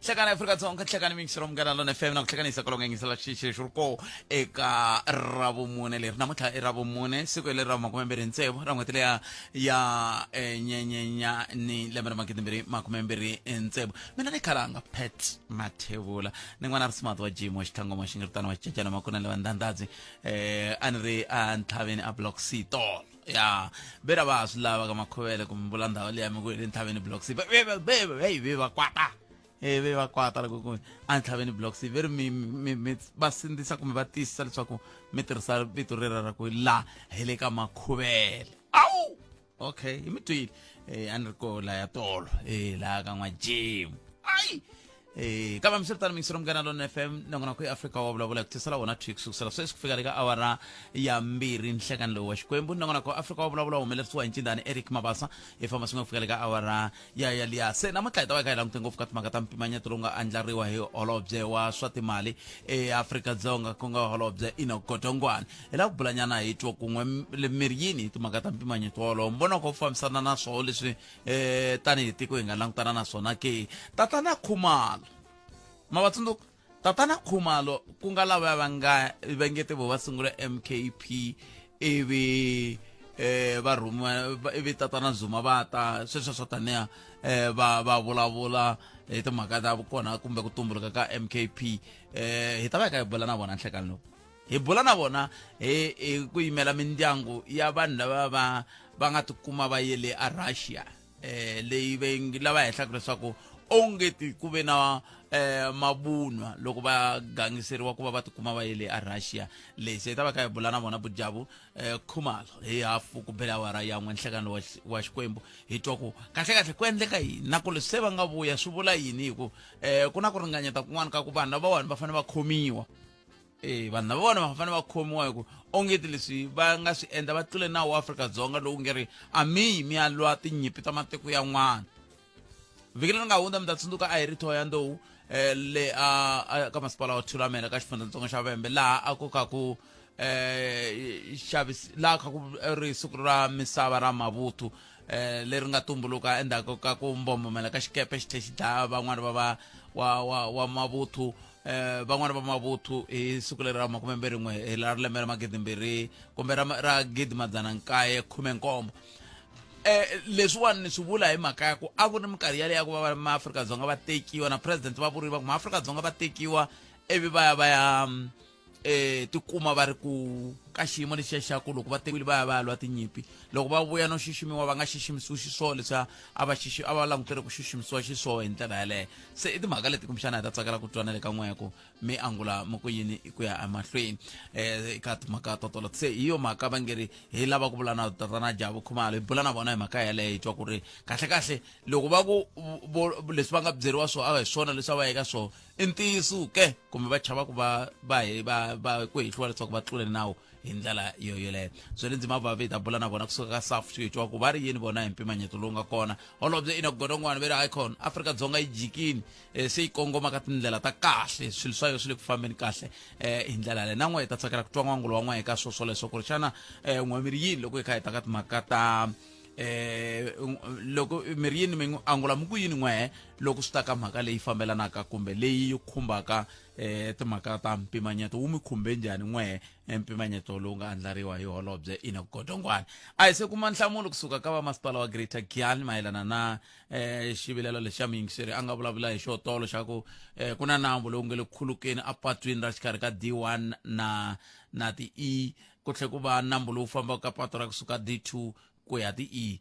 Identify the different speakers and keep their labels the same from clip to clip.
Speaker 1: Hlekani Afrika-Dzonga, hlekani mixero Munghana Lona FM na ku hlekanisa kolonga yingisela xixi xi ri koo eka Ravumune leri. Namuntlha i Ravumune, siku hi leri ra 26 ra n'hweti leya ya Nyenyenyani lembe ra 2026. Mina ni khalanga Pat Mathebula, ni n'wana ri smart wa Jim wa Xitlhangoma Xingiritana wa Xicecana Makunene wa Ndhandhadzi, a ni ri a Ntlhaveni a Block C tolo. Ya ve ra va ha swi lava ka Makhuvele kumbe vula ndhawu liya mi ku le Ntlhaveni Block C, ve ve ve ve ve va kwata e ve va kwata loko ku a Ntlhaveni Block C, ve ri mi mi mi va sindzisa kumbe va tiyisisa leswaku mi tirhisa vito rera ra ku la hi le ka Makhuvele. Awu, okay, hi mi twile. A ni ri ko laya tolo laha ka N'wa-Jim. Ayi, kambe miswiritano mingisero Munghana Lona FM, nongonoko ya Afrika wa vulavula ku tisela wona twix kusukela sweswi ku fika le ka awara ya 2 nhlekani lowu wa Xikwembu. Nongonoko wa Afrika wa vulavula humelerisiwa hi ncindani Eric Mabasa, hi famba swin'we ku fika le ka awara ya yaliya. Se namuntlha hi ta va hi kha hi langute ngopfu ka timhaka ta mpimanyeto lowu nga andlariwa hi holobye wa swa timali eAfrika-Dzonga, ku nga holobye Enoch Godongwana. Hi lava ku bulanyana hi twa kun'we miri yini hi timhaka ta mpimanyeto wolowo, mbonoko wu fambisana na swoho leswi tanihi tiko hi nga langutana na swona ke. Tatana Khumalo, ma va tsundzuka Tatana Khumalo, ku nga lava va nga va nge te vo va sungula MKP, ivi va rhuma, ivi Tatana Zuma va ta sweswo swa taniya, va vulavula hi timhaka ta vukona kumbe ku tumbuluka ka MKP. Hi ta va hi kha hi bula na vona nhlekani lowu, hi bula na vona hi ku yimela mindyangu ya vanhu lava va nga tikuma va yele a Russia, leyi ve lava hehlaka leswaku onge ti ku ve na mabunwa loko va gangiseriwa ku va va tikuma va yele a Russia. Leyi se hi ta va kha hi bula na vona Bujabu Khumalo hi hafu ku bela awara ya n'we nhlekani wa Xikwembu, hi twa ku kahle kahle ku endleka yini na ku leswi se va nga vuya swi vula yini, hi ku ku na ku ringanyeta kun'wana ka ku vanhu lavawani va fanele va khomiwa. Vanhu lava vona va fanele va khomiwa hi ku onge ti leswi va nga swi endla va tlule nawu wa Afrika-Dzonga lowu nge ri a mi yi mi ya lwa tinyimpi ta matiko yan'wana. Vhiki leri nga hundza mi ta tsundzuka a hi ri Thohoyandou le a ka masipala wa Thulamela ka xifundzatsongo xa Vhembe, laha a ku ka ku xavisi laha kha ku ri siku ra misava ra mavuthu, leri nga tumbuluka endzhaku ka ku mbombomela ka xikepe xi tlhe xi dlaya van'wana va va wa wa wa mavuthu, van'wana va mavuthu hi siku leri ra 21 hi la lembe ra magidimbirhi kumbe ra 1917. Leswiwani ni swi vula hi mhaka ya ku a ku ri minkarhi yaleyo ya ku va maAfrika-Dzonga va tekiwa na president va vuriwa ku maAfrika-Dzonga va tekiwa ivi va ya va ya tikuma va ri ku ka xiyimo lexiya xa ku loko va tekiwile va ya va ya lwa tinyimpi, loko va vuya no xiximiwa va nga xiximisiwi xiswona leswiya a va xixi a va langutele ku xiximisiwa xiswona hi ndlela yaleyo. Se i timhaka leti kumbexana hi ta tsakela ku twa na le ka n'wehe ku mi angula mi ku yini ku ya emahlweni eka timhaka to tolo. Se hi yo mhaka va nge ri hi lava ku vula na Tatana Jabu Khumalo, hi bula na vona hi mhaka yaleyo, hi twa ku ri kahle kahle loko va ku leswi va nga byeriwa swona a hi swona leswi a va eka swona i ntiyiso ke, kumbe va chava ku va va hi va va ku hehliwa leswaku va tlule nawu hi ndlela yo yoleyo. Zweli Ndzima Vavi hi ta bula na vona kusuka ka SAFT, hi twa ku va ri yini vona hi mpimanyeto lowu nga kona. Holobye Enoch Godongwana ve ri hayikhona Afrika-Dzonga yi jikini, se yi kongoma ka tindlela ta kahle, swilo swa yo swi le ku fambeni kahle hi ndlela yaleyo. Na n'we hi ta tsakela ku twa n'wangulo wa n'we eka swo swoleswo ku ri xana n'we mi ri yini loko hi kha hi ta ka timhaka ta loko mi ri yini, mi angula mi ku yini n'wehe loko swi ta ka mhaka leyi fambelanaka kumbe leyi yi khumbaka timhaka ta mpimanyeto, wu mi khumbe njhani n'wehe mpimanyeto lowu nga andlariwa hi holobye Enoch Godongwana? A hi se kuma nhlamulo kusuka ka vamasipala wa Greater Giyani mayelana na xivilelo lexi xa muyingiseri a nga vulavula hi xotolo xa ku ku na nambu lowu nge le khulukeni apatwini ra xikarhi ka D1 na ti-E, ku tlhe ku va nambu lowu fambaka ka pato ra kusuka D2 ku ya ti-E,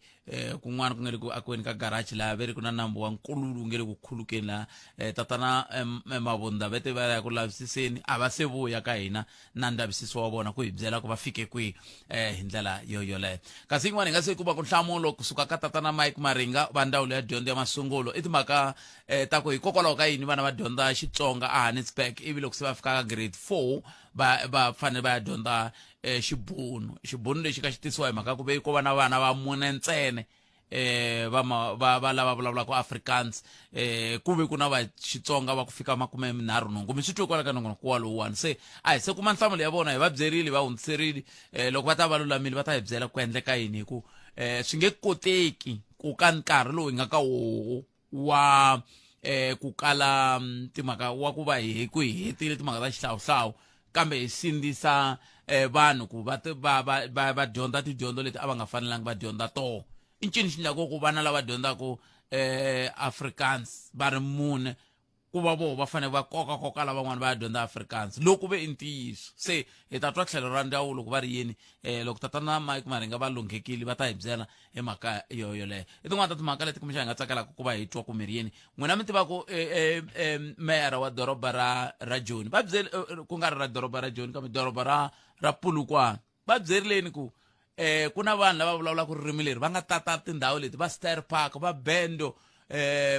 Speaker 1: kun'wana ku nge le ku akiweni ka garage laha ve ri ku na nambu wa Nkululu wu nge le ku khulukeni laha. Tatana Mabunda ve te va ya ku lavisiseni, a va se vuya ka hina na ndzavisiso wa vona ku hi byela ku va fike kwihi hi ndlela yo yoleyo. Kasi yin'wana hi nga se kuma ku nhlamulo kusuka ka Tatana Mike Maringa va ndzawulo ya dyondzo ya masungulo, i timhaka ta ku hikokwalaho ka yini vana va dyondza Xitsonga a Hanisburg ivi loko se va fika ka grade 4 va fanele va ya dyondza Xibunu. Xibunu lexi ka xi tisiwa hi mhaka ku ve ko va na vana va mune ntsena va va va lava vulavulaka Afrikaans, ku ve ku na va Xitsonga va ku fika 38. Mi swi twe kwala ka nongonoko wa lowuwani. Se a hi se kuma nhlamulo ya vona, hi va byerile, va hundziserile, loko va ta va lulamile va ta hi byela ku endleka yini, hi ku swi nge koteki ku ka nkarhi lowu hi nga ka woho wa ku kala timhaka wa ku va hi ku hi hetile timhaka ta xihlawuhlawu kambe hi sindzisa vanhu ku va va va va va dyondza tidyondzo leti a va nga fanelangi va dyondza toho. I ncini xi endlaku ku vana lava dyondzaka Afrikaans va ri mune ku va voho va fanele va kokakoka lavan'wana va ya dyondza Afrikaans loko ve i ntiyiso? Se hi ta twa tlhelo ra ndzawulo ku va ri yini. Loko tatana Mike Maringa va lunghekile va ta hi byela hi mhaka yo yoleyo. I tin'wana ta timhaka leti kumbexana hi nga tsakelaka ku va hi twa ku mi ri yini n'wina mi tivaka meyara wa doroba ra Joni va byele, ku nga ri ra doroba ra Joni kambe doroba ra Polokwane, va byerileni ku ku na vanhu lava vulavulaka ririmi leri va nga tata tindhawu leti, va Stair Park, va Bendo,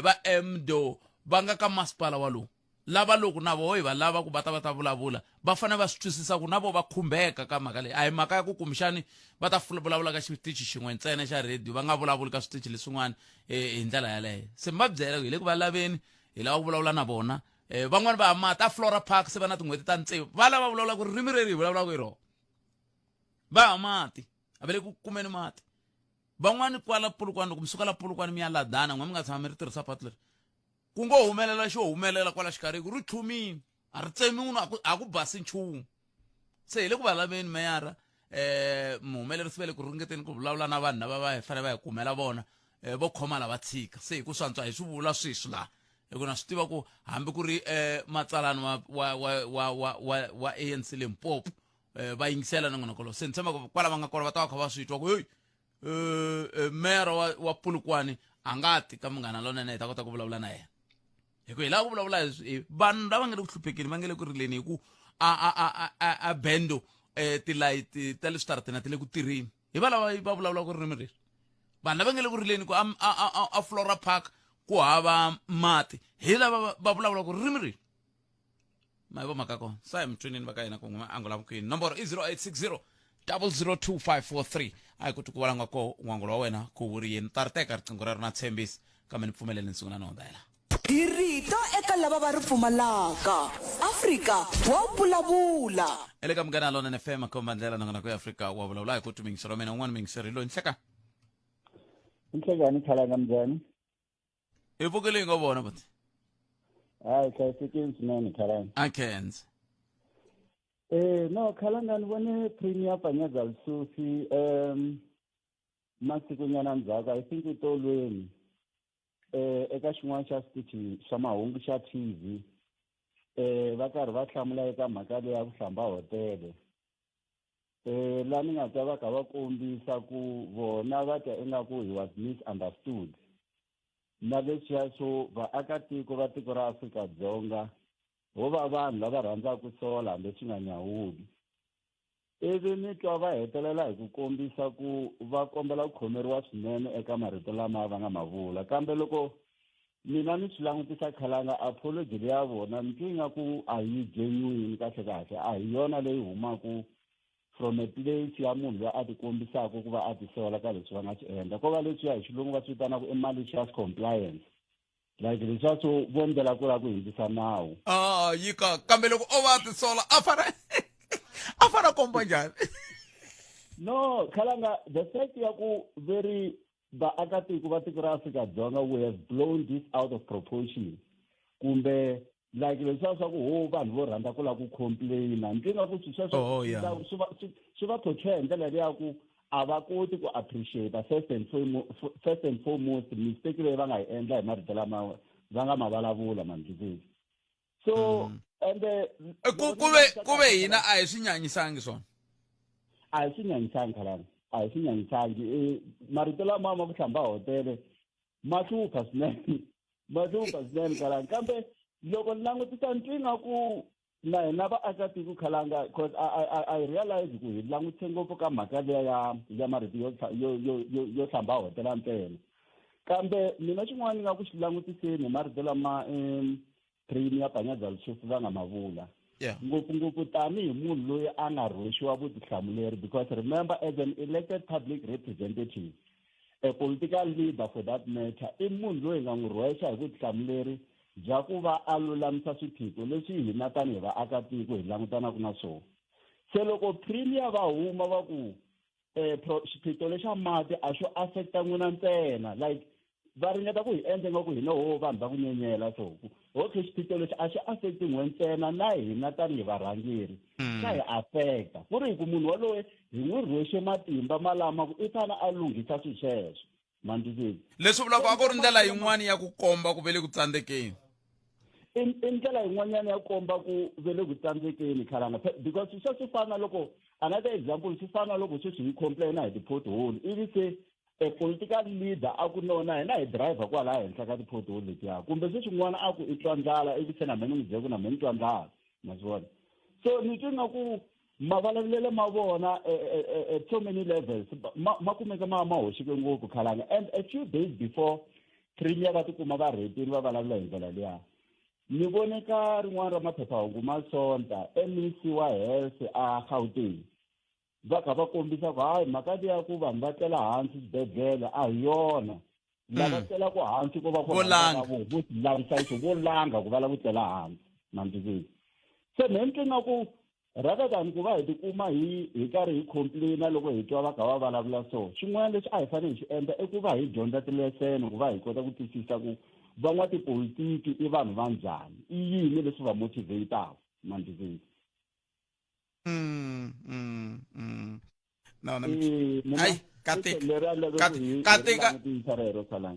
Speaker 1: va Emdo, va nga ka masipala walowu, lava loko na voho hi va lava ku va ta va ta vulavula, va fanele va swi twisisa ku na vo va khumbeka ka mhaka leyi. A hi mhaka ya ku kumbexani va ta vulavula ka xitichi xin'we ntsena xa radio, va nga vulavuli ka switichi leswin'wana hi ndlela yaleyo. Se mi va byela ku hi le ku va laveni, hi lava ku vulavula na vona. Van'wani va mati a Flora Park se va na tin'hweti ta tsevu va lava vulavula ku ririmi reri hi vulavulaka hi rona, va ha mati a va le ku kumeni mati. Van'wani kwala Polokwane, loko mi suka la Polokwane mi ya Ladana, n'we mi nga tshama mi ri tirhisa patu leri, ku ngo humelela xo humelela kwala xikarhi ku ri tlhumini, a ri tsemiwi, a ku basi nchumu. Se hi le ku va laveni meyara, muhumelerisi va le ku ringeteni ku vulavula na vanhu lava va hi fanele va hi kumela vona, vo khoma lava tshika. Se hi ku swantswa hi swi vula sweswi laha, hi ku na swi tiva ku hambi ku ri matsalani wa ANC Limpopo va yingisela nongonoko lowu. Se ni tshemba ku kwala va nga kona va ta va kha va swi twa ku heyi, meyara wa Polokwane a nga ti ka Munghana Lonene, hi ta kota ku vulavula na yena, hi ku hi lava ku vulavula hi vanhu lava nga le ku hluphekeni, va nga le ku rileni, hi ku a bendo tilayiti ta le switarateni a ti le ku tirheni, hi va lava va vulavulaka ririmi leri. Vanhu lava nga le ku rileni ku a Flora Park ku hava mati, hi lava va vulavulaka ririmi leri. Ma yi vo mhaka kona sa hi mutwinini va ka hina ku n'we angula kwini. Nomboro i 0860 002543. A hi kuti ku valanga ko n'wangulo wa wena ku wu ri yini. Ta ri teka riqingho rero na tshembisi, kambe ni pfumeleli ni sungula ni hundzela.
Speaker 2: Hi rito eka lava va ri pfumalaka. Afrika wa vulavula.
Speaker 1: Ele ka Munghana Lonene FM, komba ndlela nongonoko ya Afrika wa vulavula. Hi ku twi miyingiseri wa mina un'wana miyingiseri loyi nhleka.
Speaker 3: Nhlekani khalanga, mnjhani?
Speaker 1: Hi pfukile, hi ngo vona buti.
Speaker 3: Hayi, hlayisekile swinene khalanga.
Speaker 1: A khensa.
Speaker 3: No khalanga, ni vone Premier Panyaza Lesufi masikunyana ndzhaku, I think tolweni, eka xin'wana xa switichi swa mahungu xa TV, va karhi va hlamula eka mhaka leyi ya ku hlamba hotele, la ni nga ta va kha va kombisa ku vona va twa ingaku he was misunderstood na leswiya swo vaakatiko va tiko ra Afrika-Dzonga ho va vanhu lava rhandzaka ku sola hambi swi nga nyawuli. Ivi ni twa va hetelela hi ku kombisa ku va kombela ku khomeriwa swinene eka marito lama va nga ma vula. Kambe loko mina ni swi langutisa khalanga, apology leya vona ni twi nga ku a yi genuine kahle kahle, a hi yona leyi humaku from a place ya munhu loyi a ti kombisaka ku va a tisola ka leswi va nga swi endla. Ko va leswiya hi xilungu va swi vitanaka i malicious compliance, like leswiya swo vo ndlela ku lava ku hundzisa nawu.
Speaker 1: Ah, yi ka kambe loko o va tisola a fana komba njhani?
Speaker 3: No khalanga, the fact ya ku very vaakatiko va tiko ra Afrika-Dzonga, we have blown this out of proportion, kumbe like leswiya swa ku ho vanhu vo rhandza ku lava ku complaina, ni twi nga ku swi sweswo swi va portray hi ndlela leya ku a va koti ku appreciate first and foremost mistake leyi va nga yi endla hi marito lama va nga ma vulavula mandlizisi. So ende
Speaker 1: Ku ve hina a hi swi nyanyisangi swona.
Speaker 3: A hi swi nyanyisangi khalanga, a hi swi nyanyisangi. Marito lama ma ku hlamba hotele ma hlupha swinene, ma hlupha swinene khalanga. Kambe loko ni langutisa ni twi nga ku na hina vaakatiko khalanga, because I realize ku hi langutise ngopfu ka mhaka liya ya marito yo hlamba hotela ntsena. Kambe mina xin'wana ni nga ku xi langutiseni hi marito lama Premier Panyaza Lesufi va nga ma vula, ngopfungopfu tanihi munhu loyi a nga rhwexiwa vutihlamuleri, because remember, as an elected public representative, a political leader for that matter, i munhu loyi hi nga n'wi rhwexa hi vutihlamuleri bya ku va a lulamisa swiphiqo leswi hina tanihi vaakatiko hi langutanaka na swona. Se loko Premier va huma va ku xiphiqo lexa mati a xo affecta n'wina ntsena, like Va ringeta ku hi endla nga ku hina ho vanhu va ku nyenyela so ku okay xiphiqo lexi a xi affect n'we ntsena na hina tanihi varhangeri mm. xa hi affecta ku ri hi ku munhu waloye hi n'wi rhwexe matimba malama ku i fane a lunghisa swilo sweswo mandizeni
Speaker 1: Leswi vulaka a ku ri ndlela yin'wana ya ku komba ku ve le ku tsandzekeni.
Speaker 3: I ndlela yin'wanyana ya komba ku ve le ku tsandzekeni khalanga because swa swi fana loko another example swi fana loko sweswi hi complaina hi ti-pothole ivi se a political leader a ku nona hina hi driver kwalaya henhla ka ti-pothole letiya kumbe sweswi n'wana a ku i twa ndlala ivi se na mhe ni n'wi byela ku na mhe ni twa ndlala ma swi vona so ni twi nga ku mavulavulelo ma vona eh, eh, eh, at so many levels ma ma kumeka ma ma hoxeke ngopfu khalanga and a few days before premier va tikuma va rhepini va vulavula hi ndlela liya ni vone ka rin'wana ra maphephahungu ma sonta mec wa health a gauteng va kha va kombisa ku hayi mhaka liya ku vanhu va tlela hansi swibedhlele a hi yona lava tlelaka hansi ko va ku vo vo lavisa vo langa ku va lava ku tlela hansi mandzivini se me ni twi nga ku rather than ku va hi tikuma hi hi karhi hi complaina loko hi twa va kha va vulavula so xin'wana lexi a hi fanele hi xi endla i ku va hi dyondza tileseni ku va hi kota ku twisisa ku van'watipolitiki i vanhu va njhani i yini leswi va motivataka mandivini
Speaker 1: No, no, ai katika katika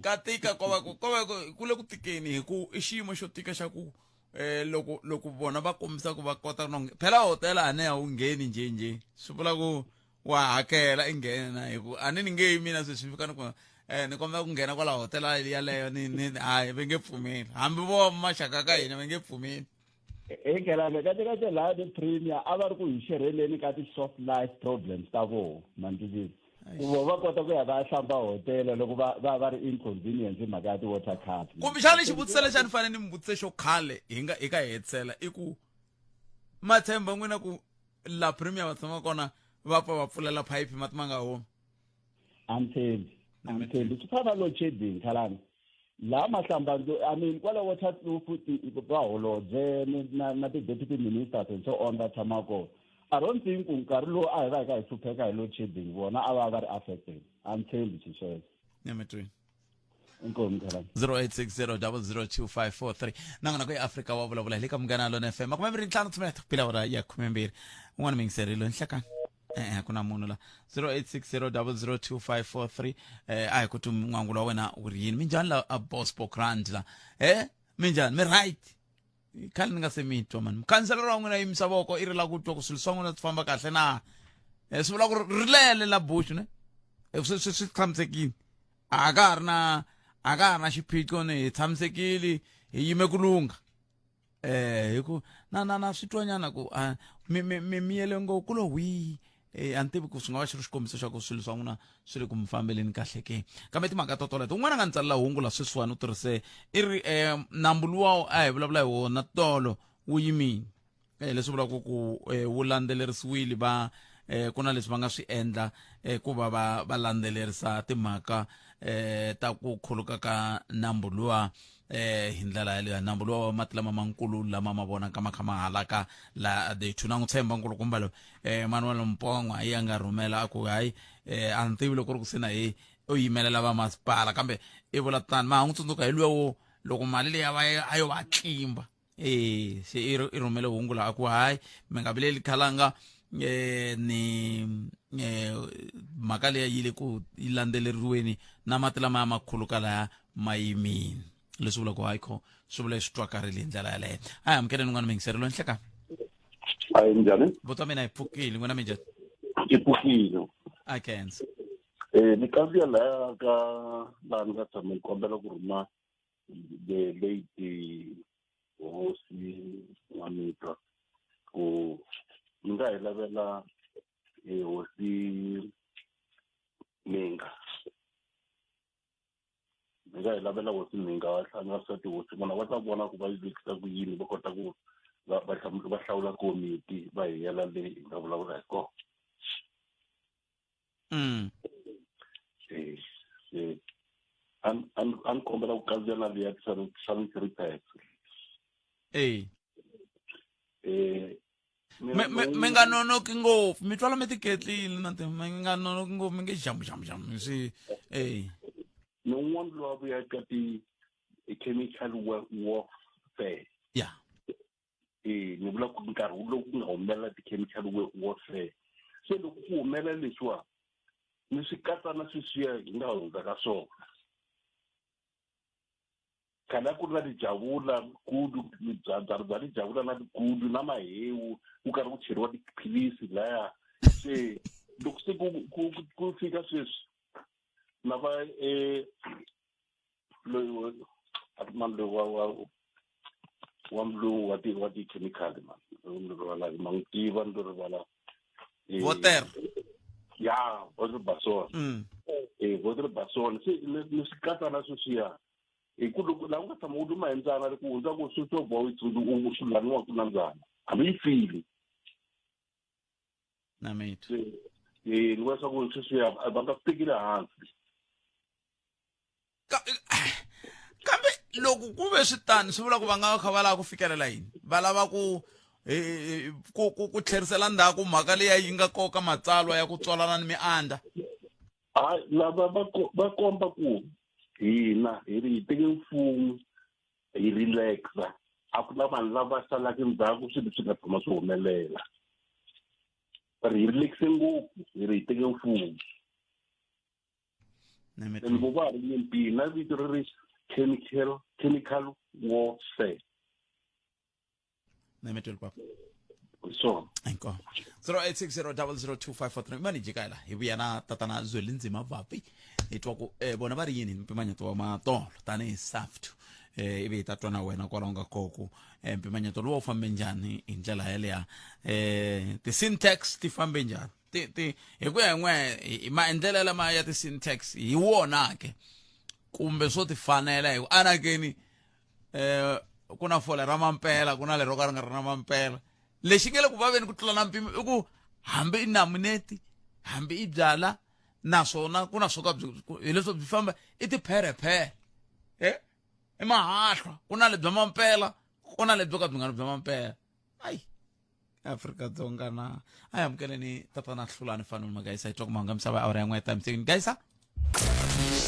Speaker 1: katika ko va ko va ku le ku tikeni hi ku i xiyimo xo tika xa ku eh loko loko vona va kombisa ku va kota no phela hotela a ni ya wu ngheni nje nje swi vula ku wa hakela i nghena hi ku a ni ni nge yi mina sweswi fika ni ku eh ni kombela ku nghena kwala hotela yaleyo ni ni hayi va nge pfumeli hambi vo maxaka ka hina va nge pfumeli
Speaker 3: Hi khelani kahle kahle laha ti premier a va ri ku hi xerheleni ka ti-soft life problems ta vona mantivisi ku vo va kota ku ya va ya hlamba hotela loko va va va ri inconvenience hi mhaka ya ti-water cup
Speaker 1: Kumbexana xivutiso lexi a ni fanele ni mi vutise xo khale hi nga hi ka hetisela i ku ma tshemba n'wina ku la premier va tshama kona va pfa va pfulela phayiphi mati ma nga humi
Speaker 3: A ni tshembi a ni tshembi swi fana na load shedding khalani laha mahlambandlo i mean kwala waterkloof vaholobye na na ti-deputy ministers and so on va tshama kona i don't think ku nkarhi lowu a hi va hi kha hi hlupheka hi load shedding vona a va va ri affected a ni tshembi swi sweswo
Speaker 1: nyametweni
Speaker 3: inkomu khalani
Speaker 1: 0860002543 nangona ku eafrika wa vulavula hi le ka munghana lona fm 25 timinete ku pila awara ya 12 un'wana mingiserilo nhlekani e-e ku na munhu la 0860002543 eh a hi ku ti n'wangulo wa wena wu ri yini minjhani la a bospo grand la eh minjhani mi right khale ni nga se mi twa mani mukhanselero wa n'wina yimisa voko i ri la ku twa ku swilo swa n'wina swi famba kahle na eh, swi vula ku ri rilele la bush ne eh, swi swi swi tshamisekile a ka ha ri na a ka ha ri na xiphiqo ni hi tshamisekile hi yime ku lungha eh hi ku na na na swi twanyana ku a mi mi mi miyele ngo ku lo hwi eh a ni tivi ku swi nga va xi ri xikombiso xa ku swilo swa n'wina swi le ku mi fambeleni kahle ke kambe timhaka to toleto un'wana a nga ni tsalela hungu la sweswiwani u tirhise i ri um nambu luwa a hi vulavula hi wona tolo wu yimile eh leswi vulaka ku eh, wu landzelerisiwile va eh, ku na leswi va nga swi endla eh, ku va va va landzelerisa timhaka eh, ta ku khuluka ka nambu luwa eh hi ndlela yaleyo nambu luwa wa mati lama mankulu lama ma vonaka ma kha ma halaka la the two na n'wi tshemba nkulukumba loyi eh Manuel Mpongwa hi ya nga rhumela a ku hayi eh a ni tivi loko ri ku se na hi u yimelela va masipala kambe i vula tani ma ha n'wi tsundzuka hi luya wo loko mali leyi a va a yo va tlimba eh se i rhumele hungu la ku hayi mi nga vileli khalanga eh ni eh mhaka leyi yi le ku yi landzeleriweni na mati lama ma khuluka laya ma yimile leswi vulaka ku hayi kho swi vula swi twakarile hi ndlela yaleyo a hi amukeleni n'wana mingiserelo nhleka
Speaker 4: hayi njhani
Speaker 1: vuta mina hi pfukile n'wina minjhani
Speaker 4: hi pfukile
Speaker 1: a kensa
Speaker 4: eh ni kandziya laya ka laha ni nga tshama ni kombela ku rhuma the late hosi n'wamitwa ku mi nga hi lavela eh, hosi minga mi nga hi lavela hosi minga va hlanganisa tihosi vona va ta vona ku va yi vekisa ku yini va kota ku va va va hlawula komiti va hi yela leyi hi nga vulavula hi kona
Speaker 1: mm.
Speaker 4: eh, eh, a ni kombela ku kandziya na liya sanitary pads
Speaker 1: eh
Speaker 4: eh
Speaker 1: mi nga nonoki ngopfu mi twala mi tiketlile na ti mi nga nonoki ngopfu mi nge jamu jamu jamu swi eh.
Speaker 4: Ni un'wana loyi a vuyaka ti-chemical warfare.
Speaker 1: Ya.
Speaker 4: E ni vula ku nkarhi lowu ku nga humelela ti-chemical warfare. Se loko ku humelela leswiwa ni swi katsa na sweswiya hi nga hundza ka swona. Khale a ku ri na tijavula kudu, byalwa bya tijavula na tikudu na mahewu, ku karhi ku cheriwa tiphilisi laya. Se loko se ku fika sweswi lava loyi a ri mani loyi wa mulungu wa tikhemikhali mani, ni rivala ma n'wi tiva, ni rivala.
Speaker 1: Voter.
Speaker 4: Ya, Voter Basson. Voter Basson. Se ni swi katsa na sweswiya. Hi ku loko laha u nga tshama u luma hi mbyana, loko u hundza ku swi swo boha u tsundzu u laniwaku na mbyana hambi yi file.
Speaker 1: Na mithu.
Speaker 4: Ni vula swa ku sweswiya va nga swi tekeli hansi.
Speaker 1: Kambe loko ku ve swi tani, swi vula ku va nga kha va lava ku fikelela yini? Va lava ku tlherisela ndzhaku mhaka leyi yi nga koka matsalwa ya ku tswalana ni miandza.
Speaker 4: Hayi, lava va komba ku hina hi ri hi teke mfumo hi relaxa, a ku na vanhu lava salaka ndzhaku swilo leswi nga tshama swi humelela. Va ri hi relaxe ngopfu, hi ri hi teke mfumo. And vo va ri nyimpini na vito ri ri chemical warfare.
Speaker 1: Nametweli papa.
Speaker 4: Hi swona.
Speaker 1: Inkomu. 0860002543 mani jika la hi vuya na tatana Zwelinzima Vavi hi twa ku vona va ri yini hi mpimanyeto wa matolo tanihi SAFTU, ivi hi ta twa na wena kwalaho nga koko mpimanyeto lowu wu fambe njhani hi ndlela yaleya, ti-syntax ti fambe njhani, ti ti hi ku ya hi n'we hi maendlelo lama ya ti-syntax hi wona ke kumbe swo ti fanela, hi ku anakeni ku na fole ra mampela, ku na lero ka ri nga ri na mampela. Lexi nge le ku vaveni ku tlula na mpimo i ku hambi i namuneti, hambi i byala, naswona ku na swo ka byi hi leswo byi famba i tipherephere, i mahahlwa, ku na lebya mampela, ku na lebyo ka byi nga ri bya mampela. Ayi, Afrika-Dzonga na a hi amukeleni tatana Hlulani Fanoni Magaisa, hi twa ku mahungu ya misava awara ya n'we ta miseni. Gaisa.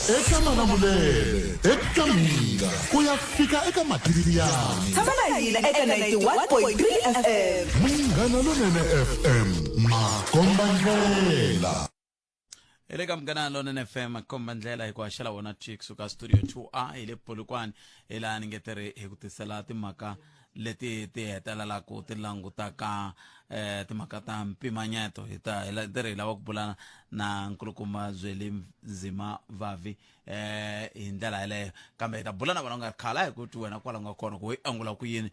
Speaker 5: Eka Malamulele, eka Mhinga ku ya fika eka Matiriyani.
Speaker 2: Tshama na hina eka 91.3 FM.
Speaker 5: Munghana Lonene FM, makomba ndlela.
Speaker 1: Hi le ka Munghana Lonene FM, komba ndlela hi ku haxela wona twi kusuka studio 2A hi le Polokwane, hi laha ni nge ti ri hi ku tisela timhaka leti ti hetelelaka ti langutaka timhaka ta mpimanyeto. Hi ta hi ti ri hi lava ku bulana na nkulukumba Zweli Nzima Vavi hi ndlela yeleyo, kambe hi ta bula na vona nga ri khala hi ku twi wena kwala nga kona ku hi angula ku yini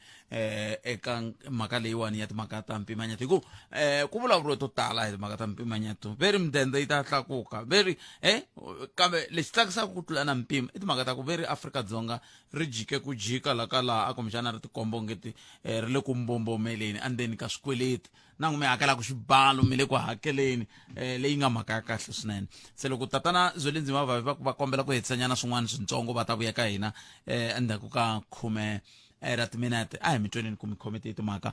Speaker 1: eka mhaka leyiwani ya timhaka ta mpimanyeto, hi ku ku vulavuriwe to tala hi timhaka ta mpimanyeto, ve ri midende yi ta tlakuka, ve ri kambe lexi tsakisaka ku tlula na mpimo i timhaka ta ku ve ri Afrika-Dzonga ri jike ku jika la ka laha a kumbexana ri tikomba ongeti ri le ku mbombomeleni endzeni ka swikweleti, na n'wi mi hakelaka xibalo mi le ku hakeleni, leyi nga mhaka ya kahle swinene. Se loko tatana Zwelinzima Vavi va ku va kombela ku hetisanyana swin'wana swintsongo, va ta vuya ka hina endzhaku ka khume ra timinete. A hi mi tweneni ku mi khome tihi timhaka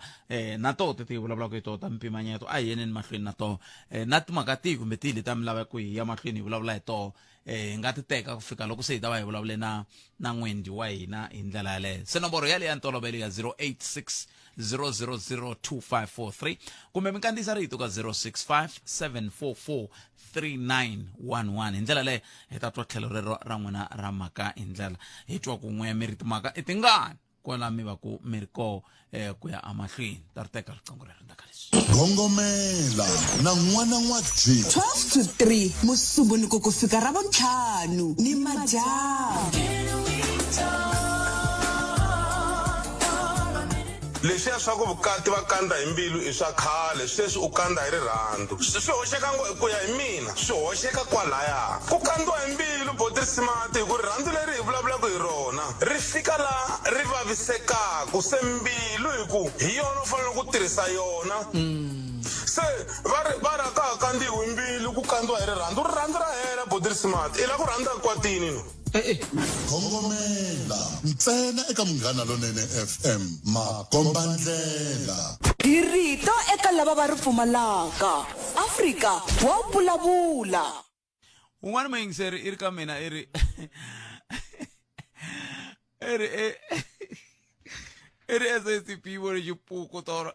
Speaker 1: na toho teti hi vulavulaka hi toho ta mpimanyeto, a hi yeneni mahlweni na toho na timhaka tihi kumbe tihi leti a mi lava ku hi ya mahlweni hi vulavula hi toho, hi nga ti teka ku fika loko se hi ta va hi vulavule na n'wendzi wa hina hi ndlela yaleyo. Se nomboro yaleyo ya ntolovelo ya 086 000 2543, kumbe mi kandziyisa rito ka 065 744 3911. Hi ndlela leyo hi ta twa tlhelo rero ra n'wina ra mhaka, hi ndlela hi twa ku n'we mi ri timhaka i tingani kwala mi va ku mi ri koho ku ya emahlweni. Ta ri teka riqingho rero ndzhaku ka leswi.
Speaker 5: Gongomela na n'wana n'wa G.
Speaker 2: 12 to 3 Musumbhunuko ku fika Ravuntlhanu ni madyambu.
Speaker 6: Leswiya swa ku vukati va kandza hi mbilu i swa khale, sweswi u kandza hi rirhandzu. Swi hoxeka ngo ku ya hi mina, swi hoxeka kwalaya. Ku kandziwa hi mbilu Botrisimati hi ku rirhandzu leri hi vulavulaka hi rona ri fika la ri vavisekaku, se mbilu hi ku hi yona u fanele ku tirhisa yona. Se va ri va ri a ka ha kandziwi mbilu ku kandziwa hi rirhandzu. Rirhandzu ra hela Botrisimati, i la ku rhandza kwatini no.
Speaker 5: Kongomela ntsena eka Munghana Lonene FM, makombandlela.
Speaker 2: Hi rito eka lava va ri pfumalaka. Afrika wa vulavula.
Speaker 1: Un'wana muyingiseri i ri ka mina i ri i ri e i ri SACP yi vone xipuku tolo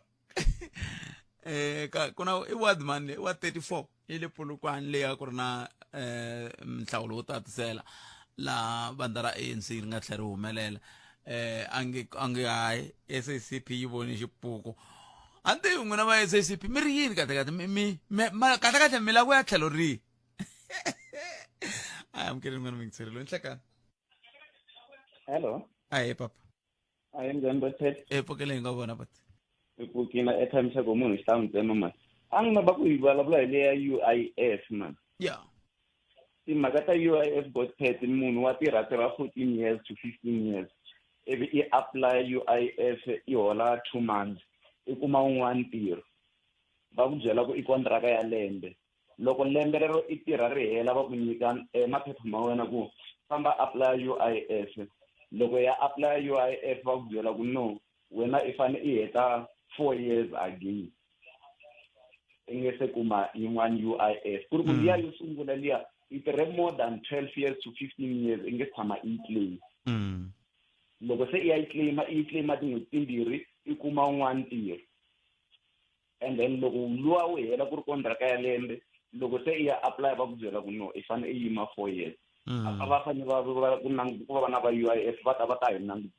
Speaker 1: eh ka ku na i ward man le wa 34 yi le Polokwane leyi a ku ri na eh nhlawulo wo tatisela laha vandla ra ANC ri nga tlhela ri humelela eh ange ange hayi SACP yi vone xipuku a ni tivi n'wina va SACP mi ri yini kahle kahle mi mi kahle kahle mi lava ku ya tlhelo rihi a amukeli n'wana muyingiseri loyi nhlekani
Speaker 7: hello
Speaker 1: ahee papa
Speaker 7: ahee njhani bothet
Speaker 1: e pfukele hi nga vona bot
Speaker 7: hi pfukile airtime xa ku munhu xi ta n'wi tsema mani a ni lava ku hi vulavula hi leya U_I_F mani
Speaker 1: ya
Speaker 7: timhaka ta U_I_F botpet munhu wa tirha tirha 14 years to 15 years ivi i apply U_I_F i hola 2 months i kuma wun'wana ntirho va ku byela ku i kontraka ya lembe loko lembe rero i tirha ri hela va ku nyika eh, maphepha ma wena ku famba apply UIF loko ya apply UIF va ku byela ku no wena i fane i heta four years again i nge se kuma yin'wana UIF ku ri ku mm. liya yo sungula liya i tirhe more than 12 years to 15 years i nge tshama i yi claim
Speaker 1: mm.
Speaker 7: loko se i ya yi claima i yi claima tin'hweti timbirhi i kuma wun'wana ntirho and then loko luwa wu hela ku ri kontraka ya lembe loko se i ya apply va ku byela ku no i fanele i yima four years mm. a va fanele va va ku ku va na va UIF va ta va ta hi languta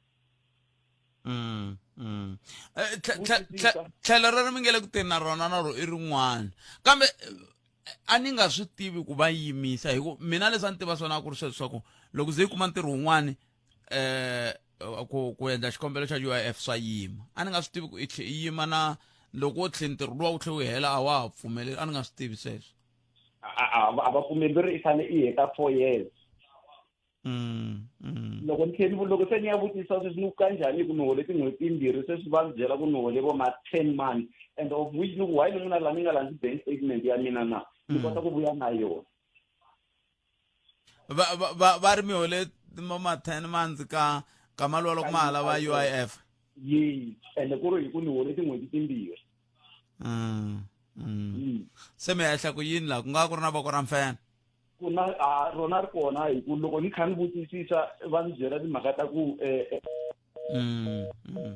Speaker 1: mm, mm. Eh, tlhelo rero mi nge le ku teni na rona na ro i rin'wana kambe eh, a ni nga swi tivi ku va yimisa hi ku mina leswi a ni tiva swona a ku ri sweswo swa ku loko ze yi kuma ntirho wun'wani eh ku ku endla xikombelo xa UIF swa yima a ni nga swi tivi ku i tlhe i yima na loko wo tlhe ntirho luwa wu tlhe wu hela a wa ha pfumeleli a ni nga swi tivi sweswo
Speaker 7: a va pfumeli ri i fanele i heta four years
Speaker 1: mm, mm.
Speaker 7: loko ni tlheli loko se ni ya vutisa sweswi ni ku kanjhani ku ni hole tin'hweti timbirhi sweswi va ni byela ku ni hole vo ma ten months and of which ni ku why ni n'wina la ni nga landzi bank statement ya mina na ni mm. kota ku vuya na yona
Speaker 1: va va va va ri mi hole ma ma 10 months ka ka mali loko ma ha lava UIF
Speaker 7: yes ende ku ri hi ku ni hole tin'hweti timbirhi
Speaker 1: mm, mm. mm. se mi hehla ku yini laha ku nga ku ri na voko ra mfene
Speaker 7: ku na a rona ri kona hi ku loko ni kha ni vutisisa va ni byela timhaka ta ku eh,
Speaker 1: mm, mm.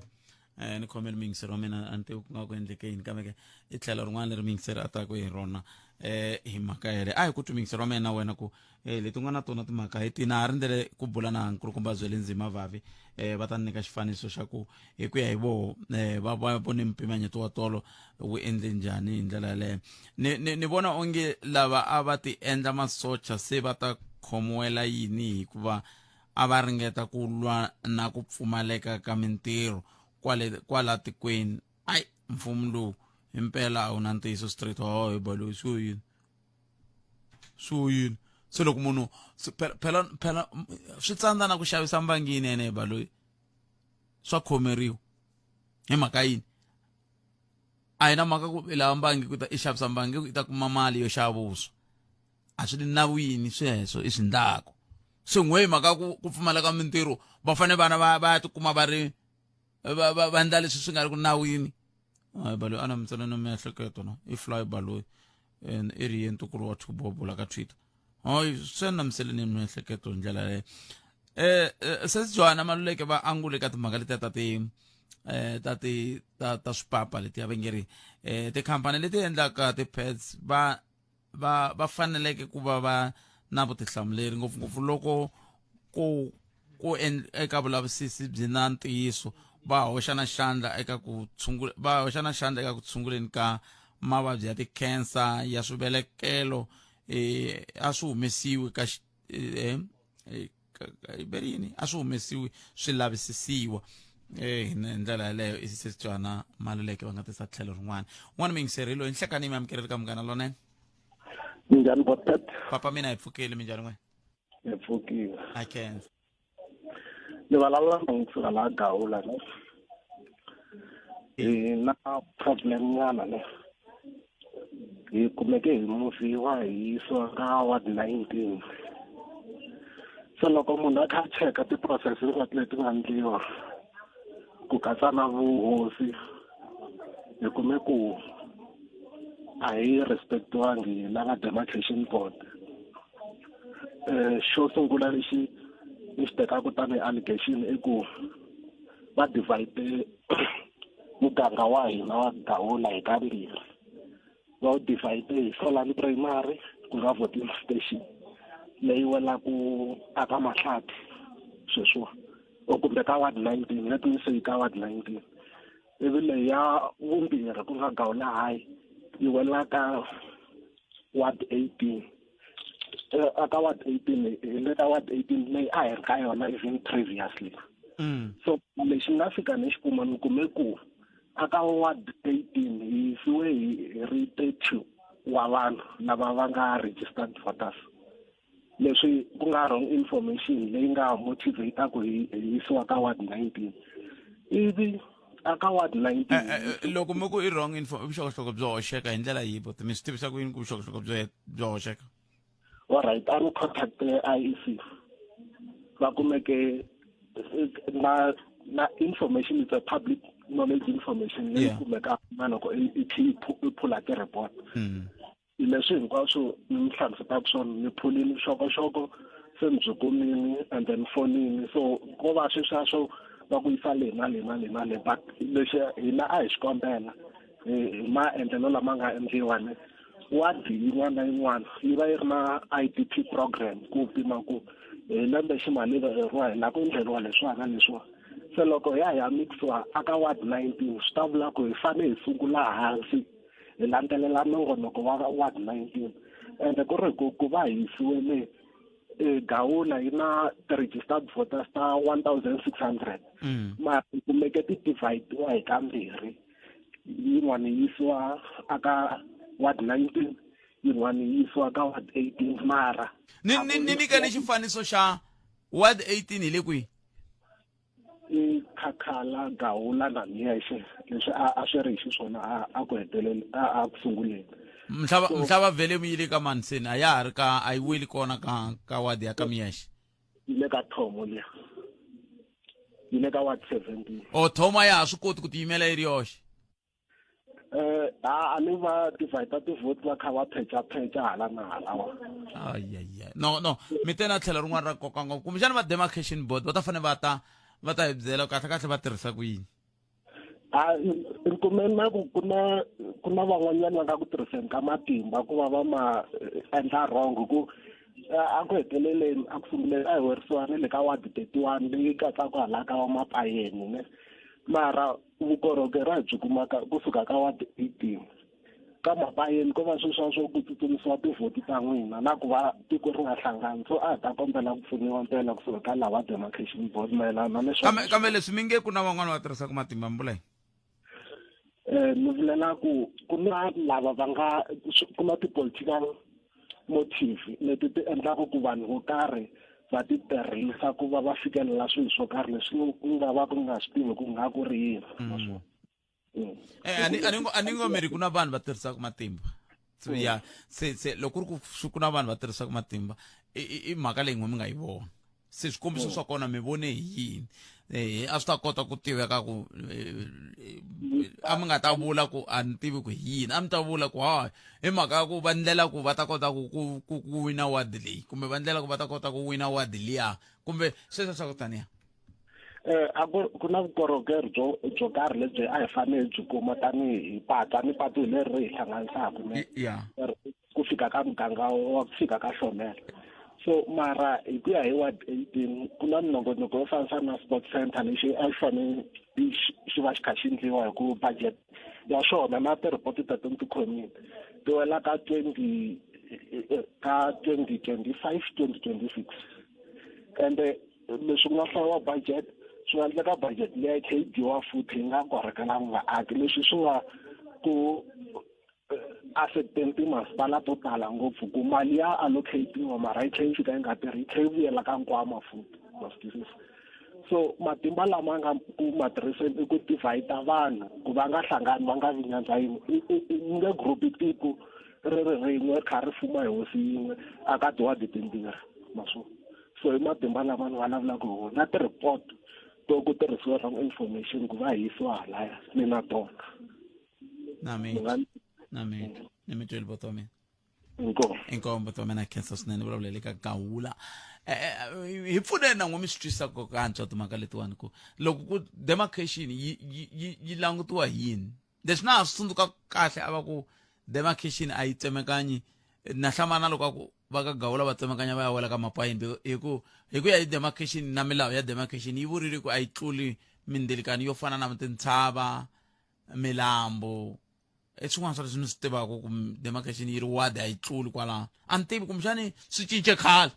Speaker 1: Eh, ni khomeli muyingiseri wa mina a ni tivi ku nga ku endleke yini kambe ke i tlhelo rin'wana leri muyingiseri a taku hi rona eh hi mhaka yeleyo a hi ku twi muyingiseri wa mina na wena ku eh leti nga na tona timhaka hi tina ha rindzele ku bula na nkulukumba Zwelinzima Vavi eh va ta ni nyika xifaniso xa ku hi ku ya hi voho eh va va vone mpimanyeto wa tolo wu endle njhani hi ndlela yaleyo ni ni ni vona onge lava a va ti endla masocha se va ta khomiwela yini hikuva a va ringeta ku lwa na ku pfumaleka ka mintirho kwale kwala tikweni ai mfumo lowu himpela a wu na ntiyiso straight ho hi baloyi swo yini swo yini se loko munhu phela phela swi tsandza na ku xavisa mbangi yinene hi baloyi swa khomeriwa hi mhaka yini a hi na mhaka ku i lava mbangi ku ta i xavisa mbangi ku i ta kuma mali yo xava vuswa a swi le nawini sweswo i swi ndlaku se n'we hi mhaka ku ku pfumaleka mintirho va fanele vana va va ya tikuma va ri va va va endla leswi swi nga ri ku nawini hayi baloyi a na mitsana na miehleketo na i fly baloyi and i ri ye ntukulu wa thubobo la ka twitter hayi swi na miseleni miehleketo hi ndlela yaleyo eh, eh sesi Johanna Maluleke va angule ka timhaka letiya ta ti eh ta ti ta ta swipapa letiya va nge ri eh tikhampani leti endlaka ti-pads va va va faneleke ku va va na vutihlamuleri ngopfungopfu loko ku ku eka vulavisisi byi na ntiyiso va hoxa na xandla eka ku tshungula va hoxa na xandla eka ku tshunguleni ka mavabyi ya ti-cancer ya swivelekelo eh a swi humesiwi ka eh, eh, ve yini a swi humesiwi swi lavisisiwa eh hi ndlela yaleyo i sesitswana maluleke va nga tisa tlhelo rin'wana un'wana muyingiseri loyi nhlekani mi amukeleli ka munghana lonene
Speaker 4: minjhani botet
Speaker 1: papa mina hi pfukile minjhani n'wena
Speaker 4: hi pfukile
Speaker 1: a khensa
Speaker 4: ni vulavula na kusuka laha gawula ne hi na problem nyana ne hi kumeke hi muviwa hi yisiwa ka ward 19 se loko munhu a kha a cheka ti-process hinkwato leti nga ndliwa ku katsa na vuhosi hi kume ku a hi respectiwangi lava demarcation board. Xo sungula lexi ni xi tekaka tanihi allegation i ku va divide muganga wa hina wa Gawula hi kambirhi. Va wu divide hi Solani Primary ku nga voting station leyi welaku aka Mahlathi sweswiwa or kumbe ka ward 19, let me say ka ward 19. Ivi leyi ya vumbirhi ku nga Gawula High yi wela ka ward 18. Aka ward 18 hi le ka ward 18 leyi a hi ri ka yona even previously. So lexi nga fika ni xi kuma, ni kume ku aka ward 18 hi yisiwe hi ri 30 wa vanhu lava va nga registered voters, leswi ku nga wrong information leyi nga motivate ku hi yisiwa ka ward 19, ivi aka ward 19.
Speaker 1: Loko mi ku i wrong info, vuxokoxoko byo hoxeka hi ndlela yihi, boti? Mi swi tivisa ku yini ku vuxokoxoko byo hoxeka?
Speaker 4: Alright, a ni contact IEC, va kumeke na information is a public knowledge information leyi kumekaka na loko i khe i phula ti-report. Leswi hinkwaswo ni mi hlamusetaka swona, ni phulini vuxokoxoko, se ni byi kumini and then fonini. So ko va sweswiya swo va ku yisa le na le na le na le, but lexi hina a hi xi kombela hi maendlelo lama nga endliwa ni wadi yin'wana na yin'wana yi va yi ri na IDP program ku pima ku hi lembe ximali leriwa hi lava ku endleriwa leswiwa na leswiwa. Se loko ya ya mixiwa aka ward 19, swi ta vula ku hi fanele hi sungula hansi hi landzelela nongonoko wa ward 19, ende ku ri ku va hi yisiwe le Gawula yi na ti-registered voters ta 1600, mara kumeke ti divide-iwa hi kambirhi, yin'wana yi yisiwa aka ward 19, yin'wana yi yisiwa ka ward 18, mara
Speaker 1: Ni nyikeni xifaniso xa ward 18, hi le kwihi?
Speaker 4: I Khakhala, Gawula na Miyexe, leswi a swi ri hi xiswona a ku heteleli a ku sunguleni.
Speaker 1: Mhlava mhlava vhele mi yile ka manseni, a ya ha ri ka, a yi weli kona ka ward ya ka Miyexe.
Speaker 4: Yi le ka Thomo liya, yi le ka ward 17.
Speaker 1: O Thomo a ya ha swi koti ku tiyimela yi ri yoxe?
Speaker 4: A ni va divide ti-vote va kha va pheca hala na halawa.
Speaker 1: Ayaya, no, mi te na tlhelo rin'wana ra nkoka ngopfu, kumbexana va demarcation board va ta fanele va ta va ta hi byela kahle kahle va tirhisa ku yini.
Speaker 4: A ni kume na ku ku na van'wanyana va nga ku tirhiseni ka matimba ku va va ma endla wrong, ku a ku heteleleni, a ku sunguleni a hi werisiwa na le ka ward 31 leyi katsaka hala ka va Mapayeni ne, mara vukorhokeri a hi byi kumaka kusuka ka ward 18 ka Mapayeni ko va sweswiya swo ku tsutsumisiwa tivhoti ta n'wina na ku va tiko ri nga hlangani. So a hi ta kombela ku pfuniwa mpela kusuka ka lava demarcation board mayelana na leswi.
Speaker 1: Kambe leswi mi nge ku na van'wana va tirhisaka matimba, mi vula yini?
Speaker 4: Ni vulela ku ku na lava va nga ku na ti-political motive leti ti endlaka ku vanhu vo karhi va ti tirhisa ku va va fikelela swilo swo karhi leswi ku nga va ku nga swi tivi ku nga ku ri yini naswona.
Speaker 1: A ni ngo mi ri ku na vanhu va tirhisaka matimba. So ya se loko ku ri ku ku na vanhu va tirhisaka matimba, i mhaka leyi n'we mi nga yi vona, se swikombiso swa kona mi vone hi yini? A swi ta kota ku tiveka ku a mi nga ta vula ku a ni tivi ku hi yini, a mi ta vula ku ha hi mhaka ya ku va ndlela ku va ta kota ku wina ward leyi, kumbe va ndlela ku va ta kota ku wina ward liya, kumbe sweswo swa ku taniya.
Speaker 4: A ku na vukorhokeri byo karhi lebyi a hi fanele hi byi kuma tanihi pata ni patu hi leri ri hi hlanganisaka ne ku fika ka muganga wa ku fika ka Hlomela. So mara hi ku ya hi ward 18, ku na minongonoko yo fambisana na sport center lexi a xi fanele xi va xi kha xi endliwa hi ku budget ya xona na ti-report teto ni ti khomile, ti wela ka 20 ka 2025 2026, ende leswi ku nga hlayiwa budget, swi nga endleka budget liya yi tlhe yi dyiwa futhi yi nga korhokelangi vaaki, leswi swi nga ku affecteni timasipala to tala ngopfu, ku mali ya allocatiwa mara yi tlhe yi fika yi nga tirhi, yi tlhe yi vuyela ka nkwama futhi, ma swi twisisa. So matimba lama nga ku ma tirhiseni i ku divide vanhu ku va nga hlangani, va nga vi nyandza yin'we, nge group tiko ri ri rin'we ri kha ri fuma hi hosi yin'we a ka tiwadi timbirhi, ma swo. So i matimba lama ni vulavulaka hi wona na ti-report to ku tirhisiwa wrong information ku va hisiwa halaya ni na tona.
Speaker 1: Na mi na mi ni mi tweli boto mina.
Speaker 4: Inkomu.
Speaker 1: Inkomu buti wa mina khensa swinene vulavulele ka gawula. Hi pfuneni na n'we mi swi twisisa ku antswa timhaka letiwani ku loko ku demarcation yi yi yi yi langutiwa hi yini leswi na ha swi tsundzuka kahle a va ku demarcation a yi tsemekanyi na hlamana loko a ku va ka gawula va tsemakanya va ya wela ka mapayimbi hi ku hi ku ya hi demarcation na milawu ya demarcation yi vurile ku a yi tluli mindzilikano yo fana na tintshava milambu i swin'wana swa leswi ni swi tivaka ku demarcation yi ri ward a yi tluli kwalaho a ni tivi kumbexani swi cince khale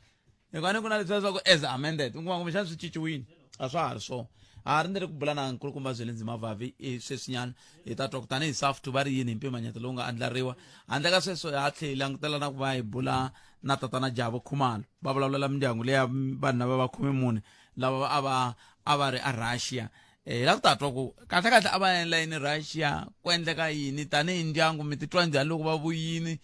Speaker 1: hikuva ni ku na leswiya swa ku as amended u kuma kumbexani swi cinciwile a swa ha ri swona ha ri ni ri ku bula na nkulukumba Zwelinzima Vavi i sweswinyana hi ta twa ku tanihi SAFTU va ri yini hi mpimanyeto lowu nga andlariwa handle ka sweswo ha tlhe hi langutela na ku va hi bula na tatana Jabu Khumalo va vulavulela mindyangu leya vanhu lava va 14 lava a va a va ri a Russia hi lava ku ta twa ku kahlekahle a va endla yini Russia ku endleka yini tanihi ndyangu mi titwa njhani loko va vuyini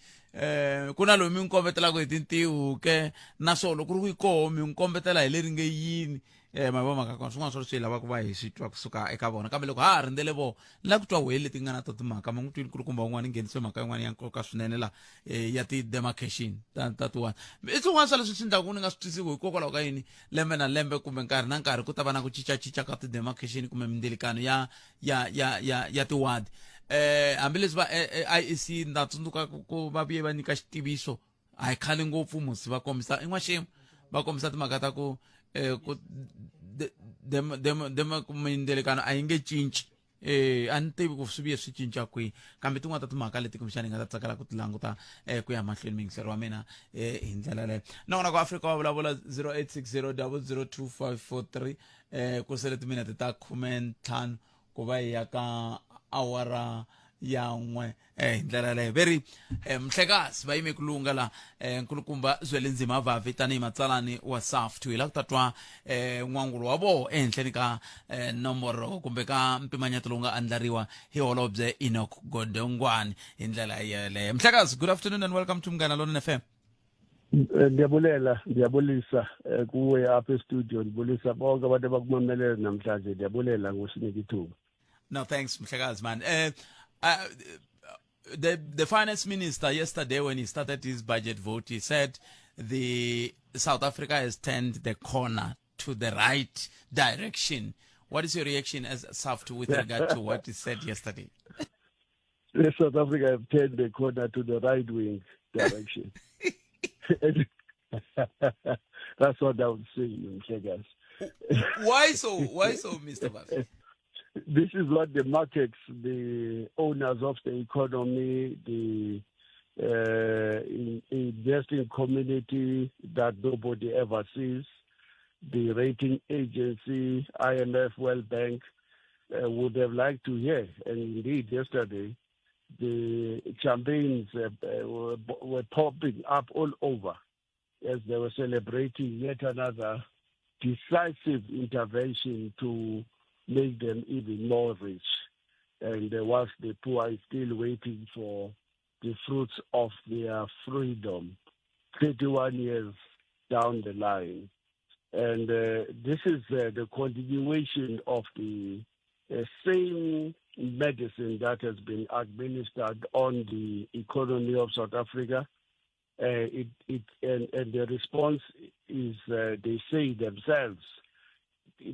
Speaker 1: ku na loyi mi n'wi kombetelaka hi tintiho ke naswona loko ku ri ku yi koho mi n'wi kombetela hi leri nge yini ma vo mhaka kona swin'wana swa leswi hi lavaka ku va hi swi twa kusuka eka vona kambe loko ha ha rindzele vona ni lava ku twa wehe leti nga na to timhaka ma n'wi twini kulukumba un'wana nghenise mhaka yin'wana ya nkoka swinene la ya ti-demarcation ta ta tiwani i swin'wana swa leswi swi endlaka ku ni nga swi twisisi hikokwalaho ka yini lembe na lembe kumbe nkarhi na nkarhi ku ta va na ku cincacinca ka ti-demarcation kumbe mindzilikano ya ya ya ya ya tiwadi hambileswi va IEC na tsundzuka ku va vuye va nyika xitiviso a hi khale ngopfu musi va kombisa i n'waxemu va kombisa timhaka ta ku ku mindzilikano a yi nge cinci a ni tivi ku swi vuye swi cinca kwihi kambe tin'wana ta timhaka leti kumbexana hi nga ta tsakela ku ti languta ku ya mahlweni muyingiseri wa mina hi ndlela leyo nakona ku Afrika wa vulavula 0860 002543 ku sele timinete ta 15 ku va hi ya ka awara ya n'we hi ndlela yaleyo ve ri mhlekazi va yime ku lunga la nkulukumba Zwelinzima Vavi tanihi matsalani wa SAFTU hi la ku ta twa n'wangulo wa voho ehenhleni ka nomboro kumbe ka mpimanyeto lowu nga andlariwa hi holobye Enoch Godongwane hi ndlela yeleyo mhlekazi good afternoon and welcome to Munghana Lonene FM.
Speaker 8: Ndiyabulela ndiyabulisa kuwe apha estudio ndibulisa bonke abantu abakumamelele namhlanje ndiyabulela ngosinika ithuba.
Speaker 1: No, thanks, Mhlekazi, man. The finance minister yesterday, when he started his budget vote, he said the South Africa has turned the corner to the right direction. What is your reaction as SAFTU with regard to what he said yesterday?
Speaker 8: The South Africa have turned the corner to the right wing direction. That's what I would say, Mhlekazi.
Speaker 1: Why so? Why so, Mr. Vavi?
Speaker 8: This is what the markets, the owners of the economy, the investing community that nobody ever sees, the rating agency, IMF, World Bank, would have liked to hear. And indeed, yesterday, the champagnes were popping up all over as they were celebrating yet another decisive intervention to make them even more rich. And whilst the poor is still waiting for the fruits of their freedom, 31 years down the line. And this is the continuation of the same medicine that has been administered on the economy of South Africa. And the response is, they say themselves,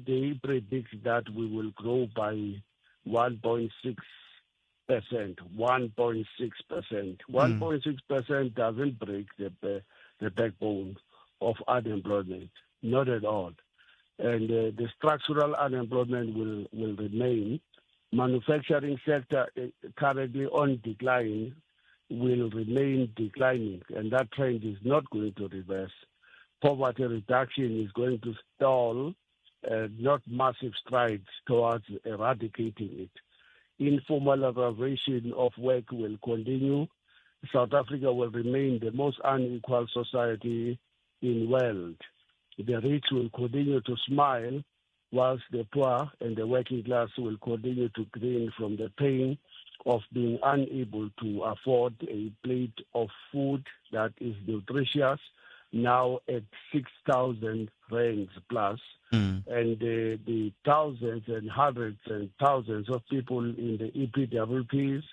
Speaker 8: they predict that we will grow by 1.6%. 1.6%. 1.6% doesn't break the backbone of unemployment, not at all. And the structural unemployment will remain. Manufacturing sector currently on decline will remain declining, and that trend is not going to reverse. Poverty reduction is going to stall, not massive strides towards eradicating it. Informalization of work will continue. South Africa will remain the most unequal society in the world. The rich will continue to smile, whilst the poor and the working class will continue to grin from the pain of being unable to afford a plate of food that is nutritious, now at 6,000 rands plus. And the thousands and hundreds and thousands of people in the EPWPs,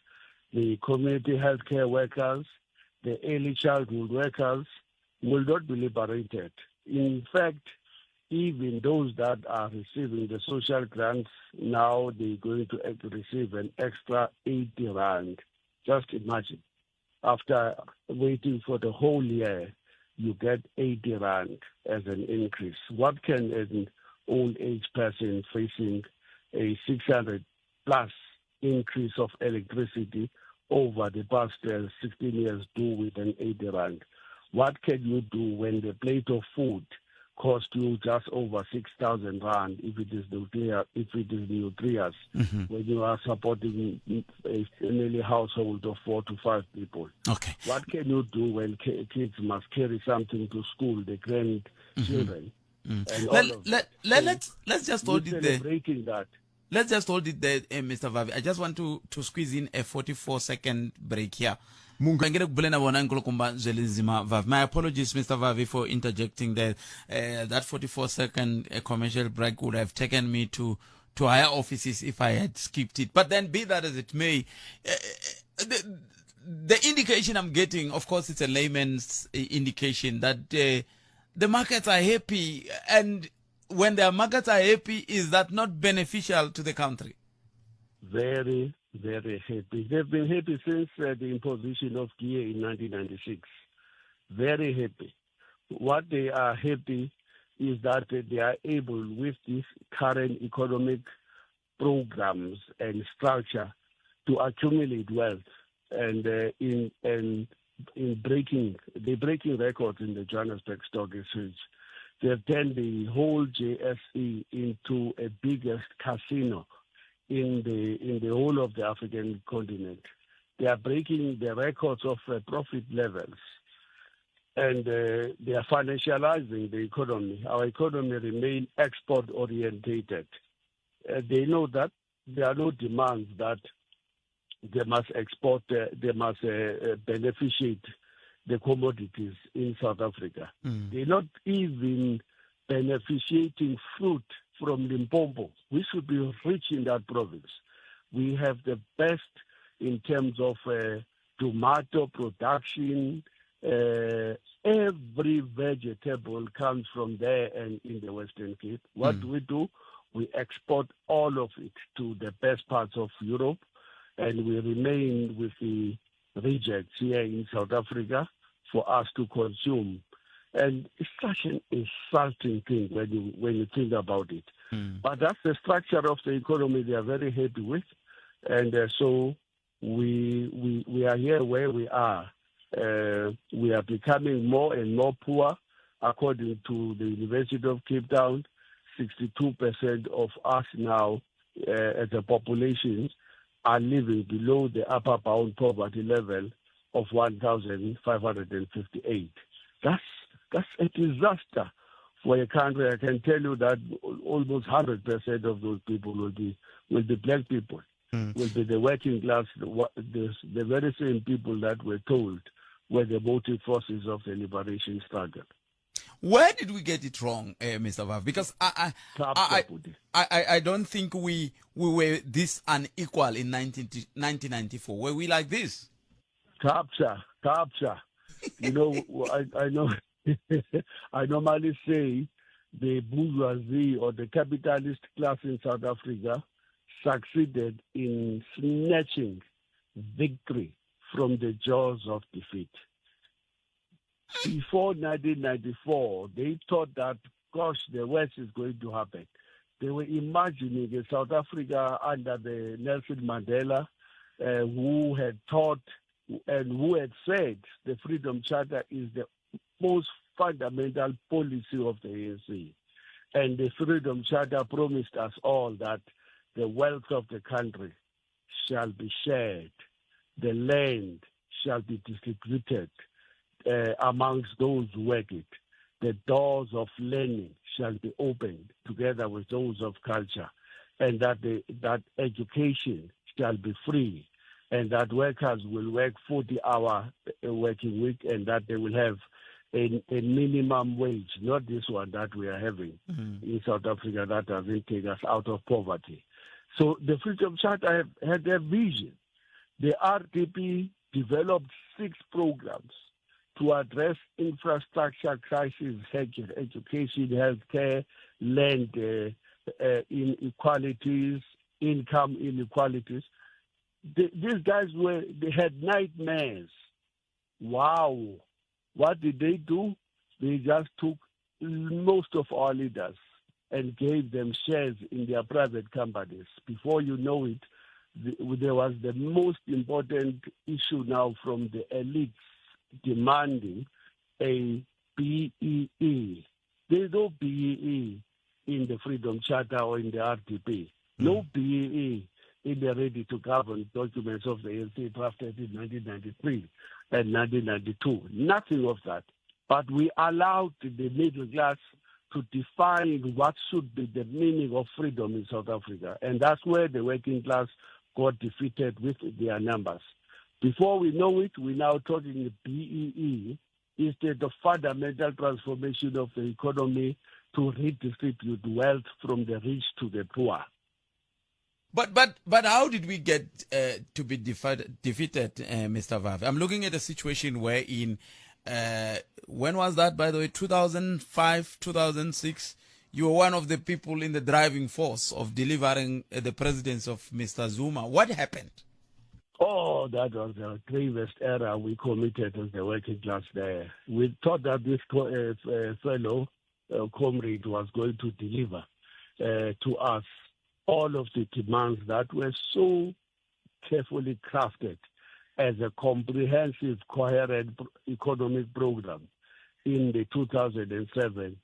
Speaker 8: the community healthcare workers, The early childhood workers will not be liberated. In fact, even those that are receiving the social grants now, they're going to receive an extra 80 rand. Just imagine, after waiting for the whole year, you get 80 rand as an increase. What can an old age person facing a 600 plus increase of electricity over the past 16 years do with an 80 rand? What can you do when the plate of food cost you just over 6,000 rand if it is nuclear, if it is nutrients, mm-hmm. when you are supporting a family household of four to five people?
Speaker 1: Okay.
Speaker 8: What can you do when kids must carry something to school, the grandchildren?
Speaker 1: Mm-hmm. Mm. Let, let, let, let's, let's just hold it there.
Speaker 8: Celebrating that.
Speaker 1: Let's just hold it there, eh, Mr. Vavi. I just want to, to squeeze in a 44 second break here. Ngene ku bule na vona nkulukumba Zwelinzima Vavi. My apologies, Mr. Vavi, for interjecting there. That 44 second commercial break would have taken me to to higher offices if I had skipped it. But then, be that as it may, the, the indication I'm getting, of course, it's a layman's indication that the markets are happy and when their markets are happy, is that not beneficial to the country?
Speaker 8: Very, very happy. They've been happy since the imposition of gear in 1996. Very happy. What they are happy is that they are able, with this current economic programs and structure, to accumulate wealth and in and in breaking the breaking records in the Johannesburg Stock Exchange. They've turned the whole JSE into a biggest casino in the in the whole of the African continent. They are breaking the records of profit levels and they are financializing the economy. Our economy remains export orientated. They know that there are no demands that they must export, they must beneficiate the commodities in South Africa. They're not even beneficiating fruit from Limpopo. We should be rich in that province. We have the best in terms of tomato production. Every vegetable comes from there and in the Western Cape. What do we do? We export all of it to the best parts of Europe, and we remain with the rejects here in South Africa for us to consume. And it's such an insulting thing when you when you think about it. But that's the structure of the economy they are very happy with, and so we we we are here where we are. We are becoming more and more poor, according to the University of Cape Town. 62% of us now, as a population, are living below the upper bound poverty level of 1,558. That's that's a disaster for a country. I can tell you that almost 100% of those people will be will be black people, will be the working class, the, the, the very same people that were told were the motive forces of the liberation struggle.
Speaker 1: Where did we get it wrong, Mr. Vav? Because I, I, I, I, I don't think we we were this unequal in 19, 1994. Were we like this?
Speaker 8: Capture, capture. You know, I, I know. I normally say the bourgeoisie or the capitalist class in South Africa succeeded in snatching victory from the jaws of defeat. Before 1994, they thought that, gosh, the worst is going to happen. They were imagining a South Africa under the Nelson Mandela, who had taught and who had said the Freedom Charter is the most fundamental policy of the ANC. And the Freedom Charter promised us all that the wealth of the country shall be shared, the land shall be distributed amongst those who work it. The doors of learning shall be opened together with those of culture, and that, the, that education shall be free, and that workers will work 40 hour working week, and that they will have a, a minimum wage, not this one that we are having in South Africa that doesn't take us out of poverty. So the Freedom Charter had a vision. The RDP Developed six programs to address infrastructure crises, education, healthcare, land uh, inequalities, income inequalities. The, these guys were they had nightmares. Wow. What did they do? They just took most of our leaders and gave them shares in their private companies. Before you know it, the, there was the most important issue now from the elites demanding a BEE. There's no BEE in the Freedom Charter or in the RDP. Mm. No BEE in the Ready to Govern documents of the ANC drafted in 1993 and 1992. Nothing of that. But we allowed the middle class to define what should be the meaning of freedom in South Africa. And that's where the working class got defeated with their numbers. Before we know it, we're now talking BEE instead of fundamental transformation of the economy to redistribute wealth from the rich to the poor.
Speaker 1: But but but how did we get uh, to be defeated, defeated uh, Mr. Vavi? I'm looking at a situation wherein, uh, when was that, by the way, 2005, 2006? You were one of the people in the driving force of delivering uh, the presidency of Mr. Zuma. What happened?
Speaker 8: Oh, that was the gravest error we committed as the working class there. We thought that this co- uh, uh, fellow uh, comrade was going to deliver uh, to us all of the demands that were so carefully crafted as a comprehensive, coherent economic program in the 2007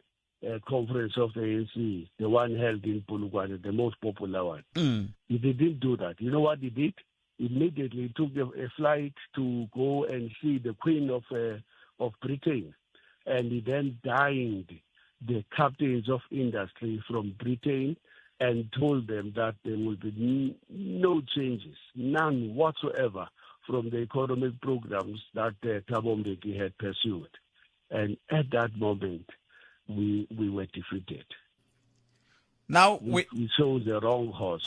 Speaker 8: uh, conference of the ANC, the one held in Polokwane, the most popular one. Mm. He didn't do that. You know what he did? Immediately took a, a flight to go and see the Queen of, uh, of Britain. And he then dined the captains of industry from Britain and told them that there will be no changes, none whatsoever, from the economic programs that uh, Thabo Mbeki had pursued. And at that moment, we, we were defeated.
Speaker 1: Now
Speaker 8: we, we chose the wrong horse.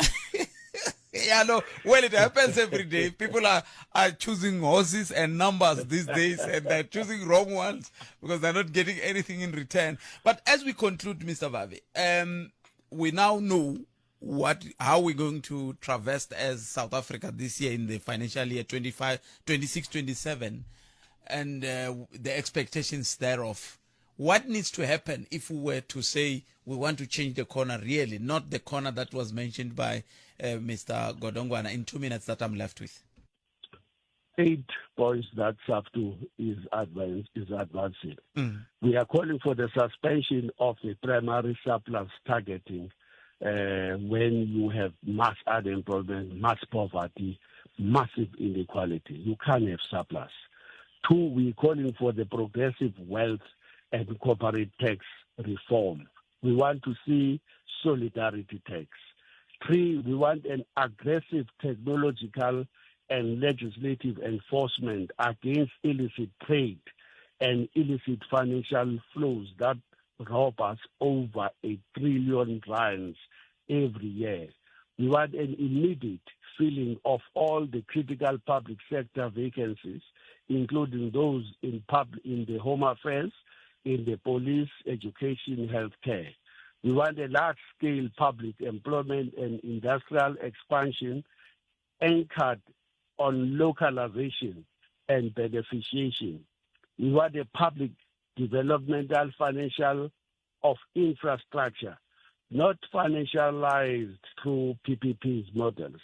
Speaker 1: yeah, no. Well, it happens every day. People are, are choosing horses and numbers these days, and they're choosing wrong ones because they're not getting anything in return. But as we conclude, Mr. Vavi, um, we now know what how we're going to traverse as South Africa this year in the financial year 25, 26, 27, and uh, the expectations thereof. What needs to happen if we were to say we want to change the corner really, not the corner that was mentioned by uh, Mr. Godongwana in two minutes that I'm left with?
Speaker 8: Eight points that SAFTU is, advance, is advancing. Mm. We are calling for the suspension of the primary surplus targeting uh, when you have mass unemployment, mass poverty, massive inequality. You can't have surplus. Two, we're calling for the progressive wealth and corporate tax reform. We want to see solidarity tax. Three, we want an aggressive technological and legislative enforcement against illicit trade and illicit financial flows that rob us over a trillion rands every year. We want an immediate filling of all the critical public sector vacancies, including those in, pub- in the Home Affairs, in the police, education, healthcare. We want a large-scale public employment and industrial expansion anchored on localization and beneficiation. We want a public developmental financial of infrastructure, not financialized through PPPs models.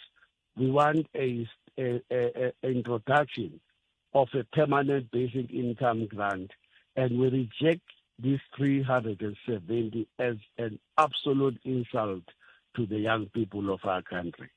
Speaker 8: We want a, a, a, a introduction of a permanent basic income grant, and we reject this 370 as an absolute insult to the young people of our country.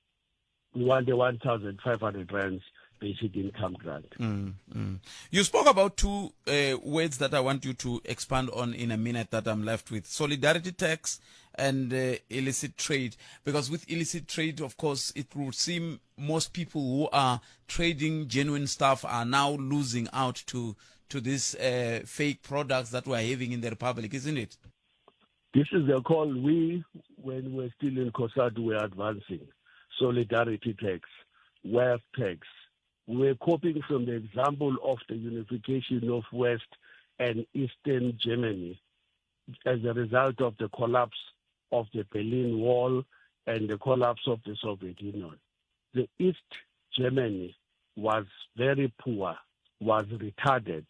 Speaker 8: We want the 1,500 rands basic income grant.
Speaker 1: Mm, mm. You spoke about two uh, words that I want you to expand on in a minute that I'm left with solidarity tax and uh, illicit trade. Because with illicit trade, of course, it would seem most people who are trading genuine stuff are now losing out to, to these uh, fake products that we're having in the Republic, isn't it?
Speaker 8: This is the call we, when we're still in COSATU, we're advancing. Solidarity tax, wealth tax, We were copying from the example of the unification of West and Eastern Germany as a result of the collapse of the Berlin Wall and the collapse of the Soviet Union. The East Germany was very poor, was retarded,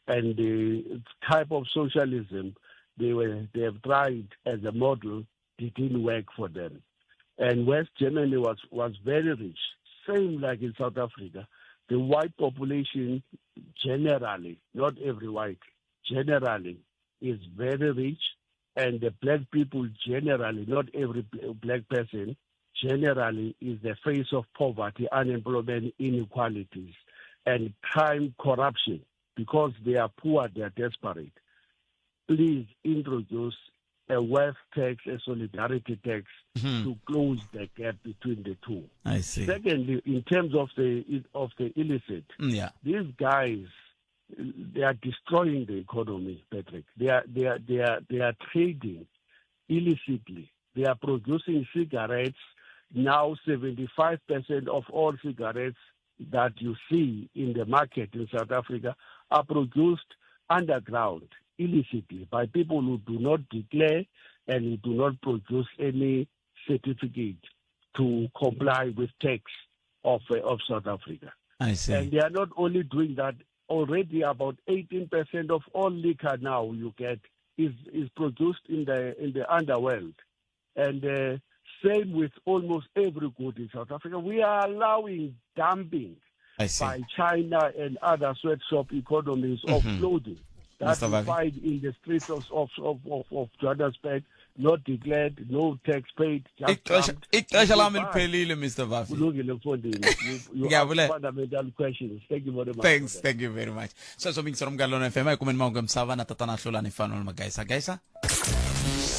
Speaker 8: and the type of socialism they were they have tried as a model didn't work for them. And West Germany was, was very rich, same like in South Africa. The white population generally, not every white, generally is very rich, and the black people generally, not every black person, generally is the face of poverty, unemployment, inequalities, and crime, corruption. Because they are poor, they are desperate. Please introduce a wealth tax, a solidarity tax mm-hmm. to close the gap between the two.
Speaker 1: I see.
Speaker 8: Secondly, in terms of the of the illicit,
Speaker 1: mm, yeah.
Speaker 8: these guys they are destroying the economy, Patrick. They are they are they are they are trading illicitly. They are producing cigarettes. Now 75% of all cigarettes that you see in the market in South Africa are produced underground illicitly by people who do not declare and who do not produce any certificate to comply with tax of, uh, of South Africa.
Speaker 1: I see.
Speaker 8: And they are not only doing that, already about 18% of all liquor now you get is, is produced in the, in the underworld. And uh, same with almost every good in South Africa. We are allowing dumping by China and other sweatshop economies mm-hmm. of clothing that you find in the streets of, of, of, of, of Johannesburg, not declared, no tax paid.
Speaker 1: Ixesha lami liphelile Mr. Vafi.
Speaker 8: Kulungile mfondini. You ask fundamental questions. Thank you very much.
Speaker 1: Thanks, thank you very much. Sweswo mingisero munghana lona FM ayikumeni mahungu ya misava na tatana Hlulani Fanuel Magaisa. Gaisa.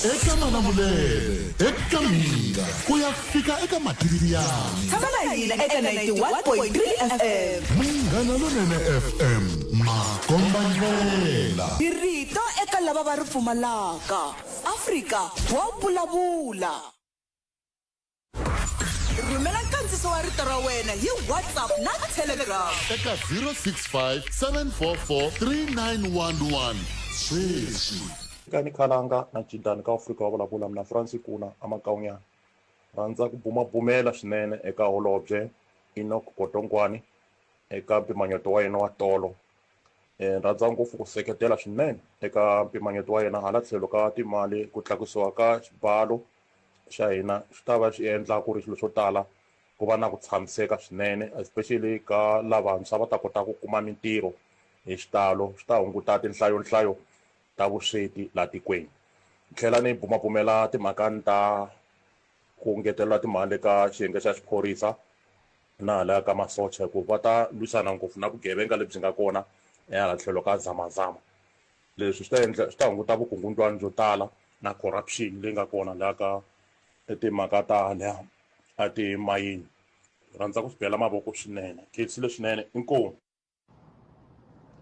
Speaker 5: Eka Malamulele, eka Mhinga ku ya fika eka Matiriyani.
Speaker 2: Tshama na hina eka 91.3 FM.
Speaker 5: Munghana Lonene FM, makombandlela.
Speaker 2: Hi rito eka lava va ri pfumalaka. Afrika wa vulavula. Rhumela nkandziso wa rito ra wena hi WhatsApp na Telegram.
Speaker 5: Eka 065 744 3911 sweswi.
Speaker 9: Kani Khalanga na Ncindani ka Afrika wa vulavula mina Francis Kuna eMakaunyana. Rhandza ku bumabumela swinene eka holobye Enoch Godongwane eka mpimanyeto wa yena wa tolo. Ni rhandza ngopfu ku seketela swinene eka mpimanyeto wa yena hala tlhelo ka timali ku tlakusiwa ka xibalo xa hina swi ta va swi endla ku ri swilo swo tala ku va na ku tshamiseka swinene especially ka lavantshwa va ta kota ku kuma mintirho hi xitalo swi ta hunguta tinhlayonhlayo ta vusweti laha tikweni ni tlhela ni bumabumela timhaka ta ku ngetelela timali ka xiyenge xa xiphorisa na hala ka masocha hikuva va ta lwisana ngopfu na vugevenga lebyi nga kona ehala tlhelo ka zamazama Leswi swi ta endla swi ta hunguta vukungundzwani byo tala na corruption leyi nga kona laha ka timhaka ta laha a timayini. Rhandza ku swi bela mavoko swinene. Khensile swinene. Inkomu.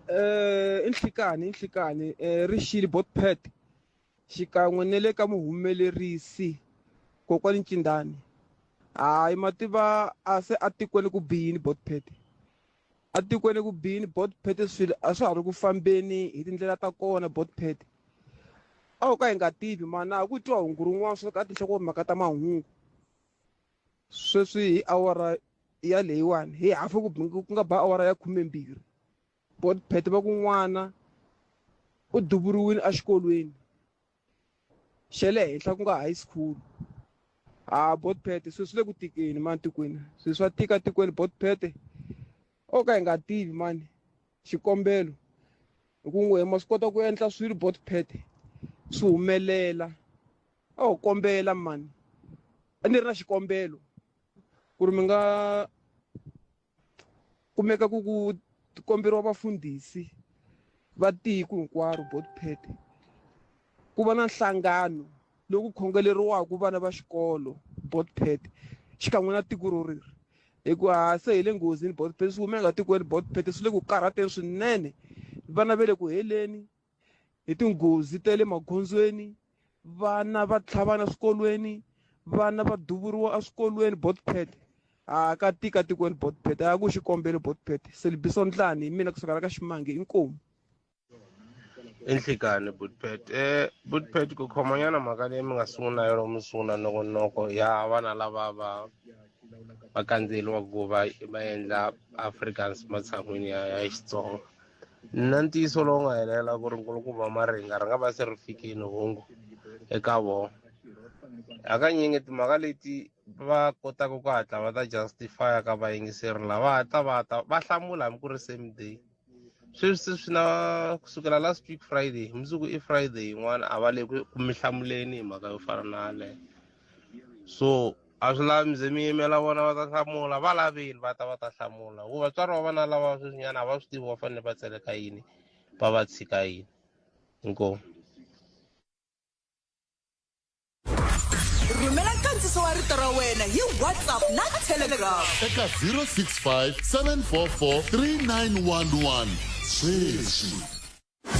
Speaker 10: Eh, i nhlikani i nhlikani eh, ri xile botpet xikan'we ne le ka muhumelerisi kokwani Ncindani hayi mativa a se a tikweni ku bihini botpet Atikweni ku bihini bot phete swilo a swa ha ri ku fambeni hi tindlela ta kona bot phete a ho ka hi nga tivi mhani a ha ku twiwa hungu rin'wana swa ka tinhlokomhaka ta mahungu sweswi hi awara ya leyiwani hi hafu ku ku nga ba awara ya khumembirhi bot phete va ku n'wana u duvuriwile exikolweni xa le henhla ku nga high school ha botpet swilo swi le ku tikeni mani tikweni swilo swa tika tikweni botpet o ka hi nga tivi mani xikombelo hi ku n'we ma swi kota ku endla swilo botpet swi humelela a ho kombela mani a ni ri na xikombelo ku ri mi nga kumeka ku ku komberiwa vafundhisi va tiko hinkwaro botpet ku va na nhlangano loku khongeleriwaka vana va xikolo botpet xikan'we na tiko ro riri hikuva se hi le nghozini botpet swi humelela tikweni botpet swi le ku karhateni swinene vana va le ku heleni hi tinghozi ta le magondzweni vana va tlhavana eswikolweni vana va duvuriwa eswikolweni botpet. A ka tika tikweni Botpet a ku xikombelo Botpet Selibiso Ndlani hi mina kusuka la ka Ximange inkomu.
Speaker 11: I nhlikani Botpet eh Botpet ku khomanyana mhaka leyi mi nga sungula yona mi sungula nongonoko ya vana lava va va kandziyeliwaka ku va va endla Afrikaans matshan'wini ya ya Xitsonga na ntiyiso lowu nga helela ku ri nkulukumba Maringa ri nga va se ri fikini hungu eka vona hakanyingi timhaka leti va kotaka ku hatla va ta justify ka vayingiseri lava hatla va ta va hlamula hambi ku ri same day sweswi se swi na kusukela last week friday mundzuku i friday yin'wana a va le ku mi hlamuleni hi mhaka yo fana na yaleyo so a swi lavi mi ze mi yimela vona va ta hlamula va laveni va ta va ta hlamula hikuva vatswari va vana lava sweswinyana a va swi tivi va fanele va tseleka yini va va tshika yini inkomu
Speaker 2: Rhumela nkandziso wa rito ra wena hi WhatsApp na Telegram.
Speaker 5: Eka 065 744 3911 sweswi.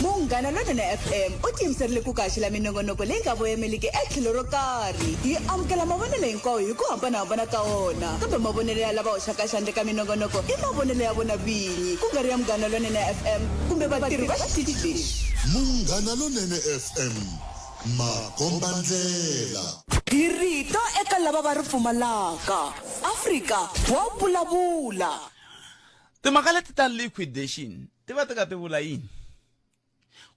Speaker 2: Munghana Lonene FM u tiyimiserile ku kaxela minongonoko leyi nga voyameliki etlhelo ro karhi. Hi amukela mavonelo hinkwawo hi ku hambanahambana ka wona, kambe mavonelo ya lava hoxaka xandla eka minongonoko i mavonelo ya vona vinyi, ku nga ri ya Munghana Lonene FM kumbe vatirhi va xitichi lexi.
Speaker 5: Munghana Lonene FM, makombandlela.
Speaker 2: Hi rito eka lava va ri pfumalaka. Afrika wa vulavula.
Speaker 1: Timhaka leti ta liquidation ti va ti kha ti vula yini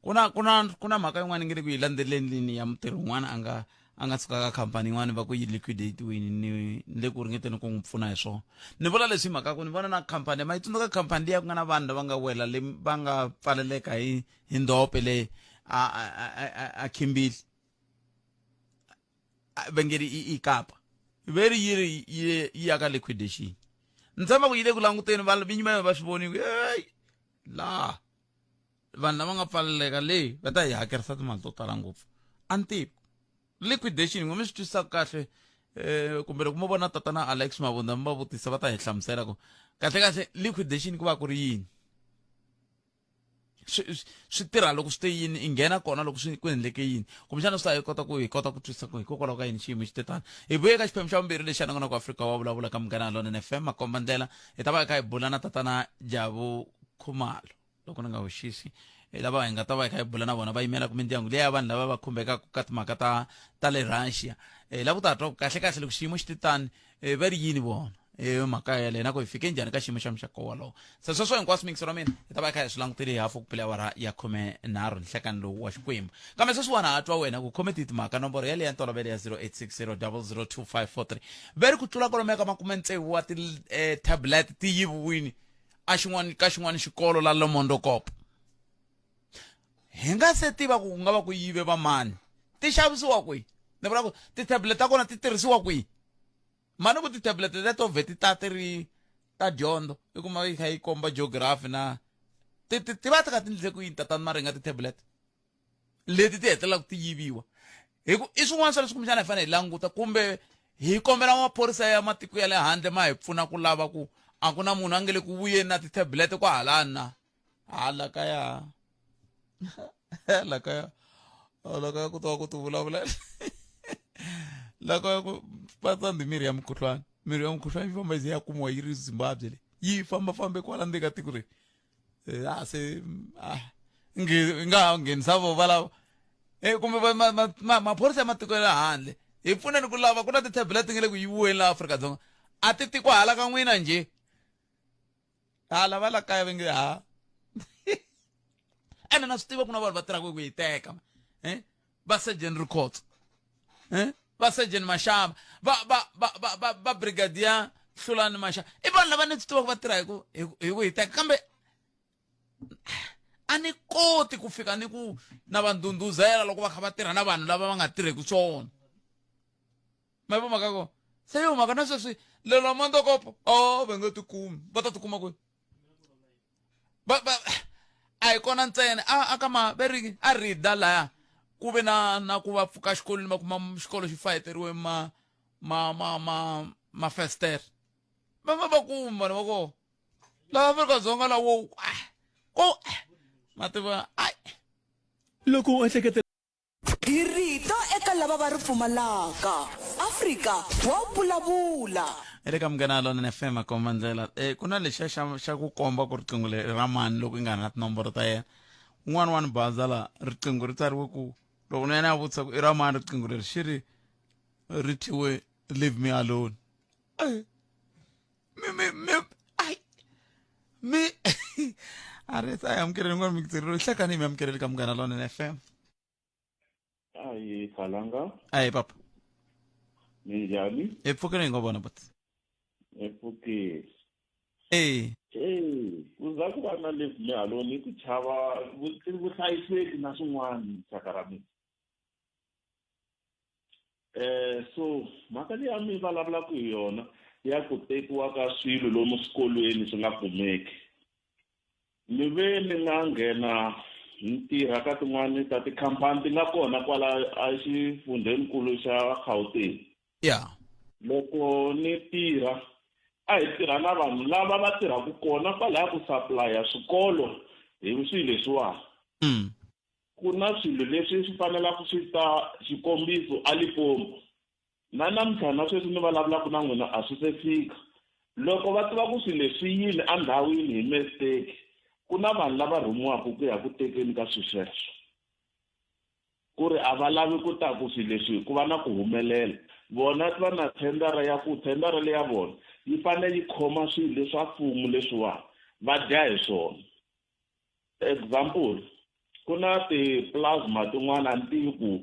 Speaker 1: ku na ku na ku na mhaka yin'wana nge le ku yi landzeleleni ya mutirhi un'wana a nga a nga suka ka khampani yin'wana va ku yi liquidate-wini ni ni le ku ringeteni ku n'wi pfuna hi swona ni vula leswi hi mhaka ku ni vona na khampani ma yi tsundzuka khampani liya ku nga na vanhu lava nga wela le va nga pfaleleka hi hi ndhope le a a a a a khimbili va nge ri i kapa ve ri yi ri yi yi ya ka liquidation ni tshemba ku yi le ku languteni va vinyi va yona va swi voni ku eyi laha vanhu lava nga pfaleleka le va ta hi hakerisa timali to tala ngopfu a ni tivi liquidation n'we mi swi twisisaka kahle eh kumbe loko mo vona tatana Alex Mabunda mi va vutisa va ta hi hlamusela ku kahle kahle liquidation ku va ku ri yini swi swi tirha loko swi te yini i nghena kona loko swi ku endleke yini kumbexana swi ta hi kota ku hi kota ku twisisa ku hikokwalaho ka yini xiyimo xi te tani hi vuye ka xiphemu xa vumbirhi lexi a nongonoko Afrika wa vulavula ka Munghana Lonene FM makomba ndlela hi ta va hi kha hi bula na tatana Jabu Khumalo loko ni nga hoxisi lava hi nga ta va hi kha hi bula na vona va yimelaka mindyangu leyi ya vanhu lava va khumbekaka ka timhaka ta ta le Russia hi lava ku ta twa ku kahle kahle loko xiyimo xi te tani eh, va ri yini vona eh, mhaka yaleyo na ku hi fike njhani ka xiyimo xa muxaka wolowo se sweswo hinkwaswo mingisi ra mina hi ta va hi kha hi swi langutile hi hafu ku pela awara ya 13 nhlekani lowu wa xikwembu kambe sweswiwani ha twa wena ku khome tihi timhaka nomboro yaleyo ya ntolovelo ya 0860 002543 ve ri ku tlula kwalomuya ka makume tsevu wa ti-tablet eh, ti yiviwini a xin'wana ka xin'wana xikolo la Lomondokop hi nga se tiva ku ku nga va ku yive vamani ti xavisiwa kwihi ni vula ku ti-tablet ta kona ti tirhisiwa kwihi mani ku ti-tablet leto vhe ti ta ti ri ta dyondzo i kuma yi kha yi komba geography na ti ti ti va ti kha ti ndlise ku yini tatani maringa ti-tablet leti ti hetelelaka ti yiviwa hi ku i swin'wana swa leswi kumbexana hi fanele hi languta kumbe hi kombela maphorisa ya matiko ya le handle ma hi pfuna ku lava ku a ku na munhu a nge le ku vuyeni na ti-tablet kwahalani na hala kaya la kaya la kaya ku twa ku ti vulavula la kaya ku patsa mirhi ya mukhuhlwani mirhi ya mukhuhlwani yi famba yi ze ya kumiwa yi ri zimbabwe le yi famba fambe kwala ndzeni ka tiko leri eh, a se ah, nge nga ha nghenisa vo valavo eh, kumbe maphorisa ya matiko ya le handle hi pfuneni ku lava ku na ti-tablet ti nga le ku yiviweni laha Afrika-Dzonga a ti tikwa hala ka n'wina njhe hala va la kaya va nge ha ene na swi tiva ku na vanhu va tirhaka ku yi teka eh va surgeon records eh va surgeon mashava va va va va va, va brigadier hlulani mashava i vanhu lava ni swi tivaka va tirha hi ku hi ku hi teka kambe a ni koti ku fika ni ku na va ndhundhuzela loko va kha va tirha na vanhu lava va nga tirheki swona ma yi vo mhaka ko se yo mhaka na sweswi lelo mandokopo o va nge tikumi va ta tikuma kwihi va va a hi kona ntsena a a ka ma ve ri a rida laya ku ve na na ku va pfuka xikolweni va kuma xikolo xi fayeteriwe ma ma ma ma mafestere va va va kuma vanhu va kona laha Afrika-Dzonga lawo ko ma tiva ai
Speaker 12: loko u ehleketa
Speaker 2: Hi rito eka lava va ri pfumalaka. Afrika wa vulavula.
Speaker 1: I le ka Munghana Lonene FM a komba ndlela. Ku na lexiya xa xa ku komba ku riqingho leri ra mani loko i nga ri na tinomboro ta yena. Un'wana wa ni baza la riqingho ri tsariwe ku loko na yena a vutisa ku i ra mani riqingho leri xi ri ri thyiwe leave me alone. Mi mi mi ai mi a ri a hi amukeleni n'wana mixeri loyi hlekani mi amukeleli ka Munghana Lonene FM.
Speaker 4: Ayi khalanga.
Speaker 1: Ayi papa.
Speaker 4: Minjhani?
Speaker 1: Hi pfukile hi ngo vona but.
Speaker 4: Hi pfukile.
Speaker 1: Eh.
Speaker 4: Eh, ku za ku va na leave me alone i ku chava vuhlayiseki na swin'wana xaka ra mina. Eh so mhaka leyi a mi vulavulaka hi yona ya ku tekiwa ka swilo lomu swikolweni swi nga kumeki. Ni ve ni nga nghena ni tirha ka tin'wani ta tikhampani ti nga kona kwala exifundzhenikulu xa Gauteng.
Speaker 1: Ya.
Speaker 4: Loko ni tirha a hi tirha na vanhu lava va tirhaka kona kwalaya ku supplya swikolo hi swilo leswiwani. Ku na swilo leswi swi fanelaka swi ta xikombiso eLimpopo. Na namuntlha na sweswi ni vulavulaka na n'wina a swi se fika. Loko va tiva ku swilo leswi swi yile endhawini hi mistake, ku na vanhu lava rhumiwaka ku ya ku tekeni ka swilo sweswo. Ku ri a va lavi ku ta ku swilo leswi ku va na ku humelela. Vona va na thendara ya ku thendara leya vona yi fanele yi khoma swilo leswa mfumo leswiwani, va dya hi swona. Example, ku na ti-plasma tin'wana a ni tivi ku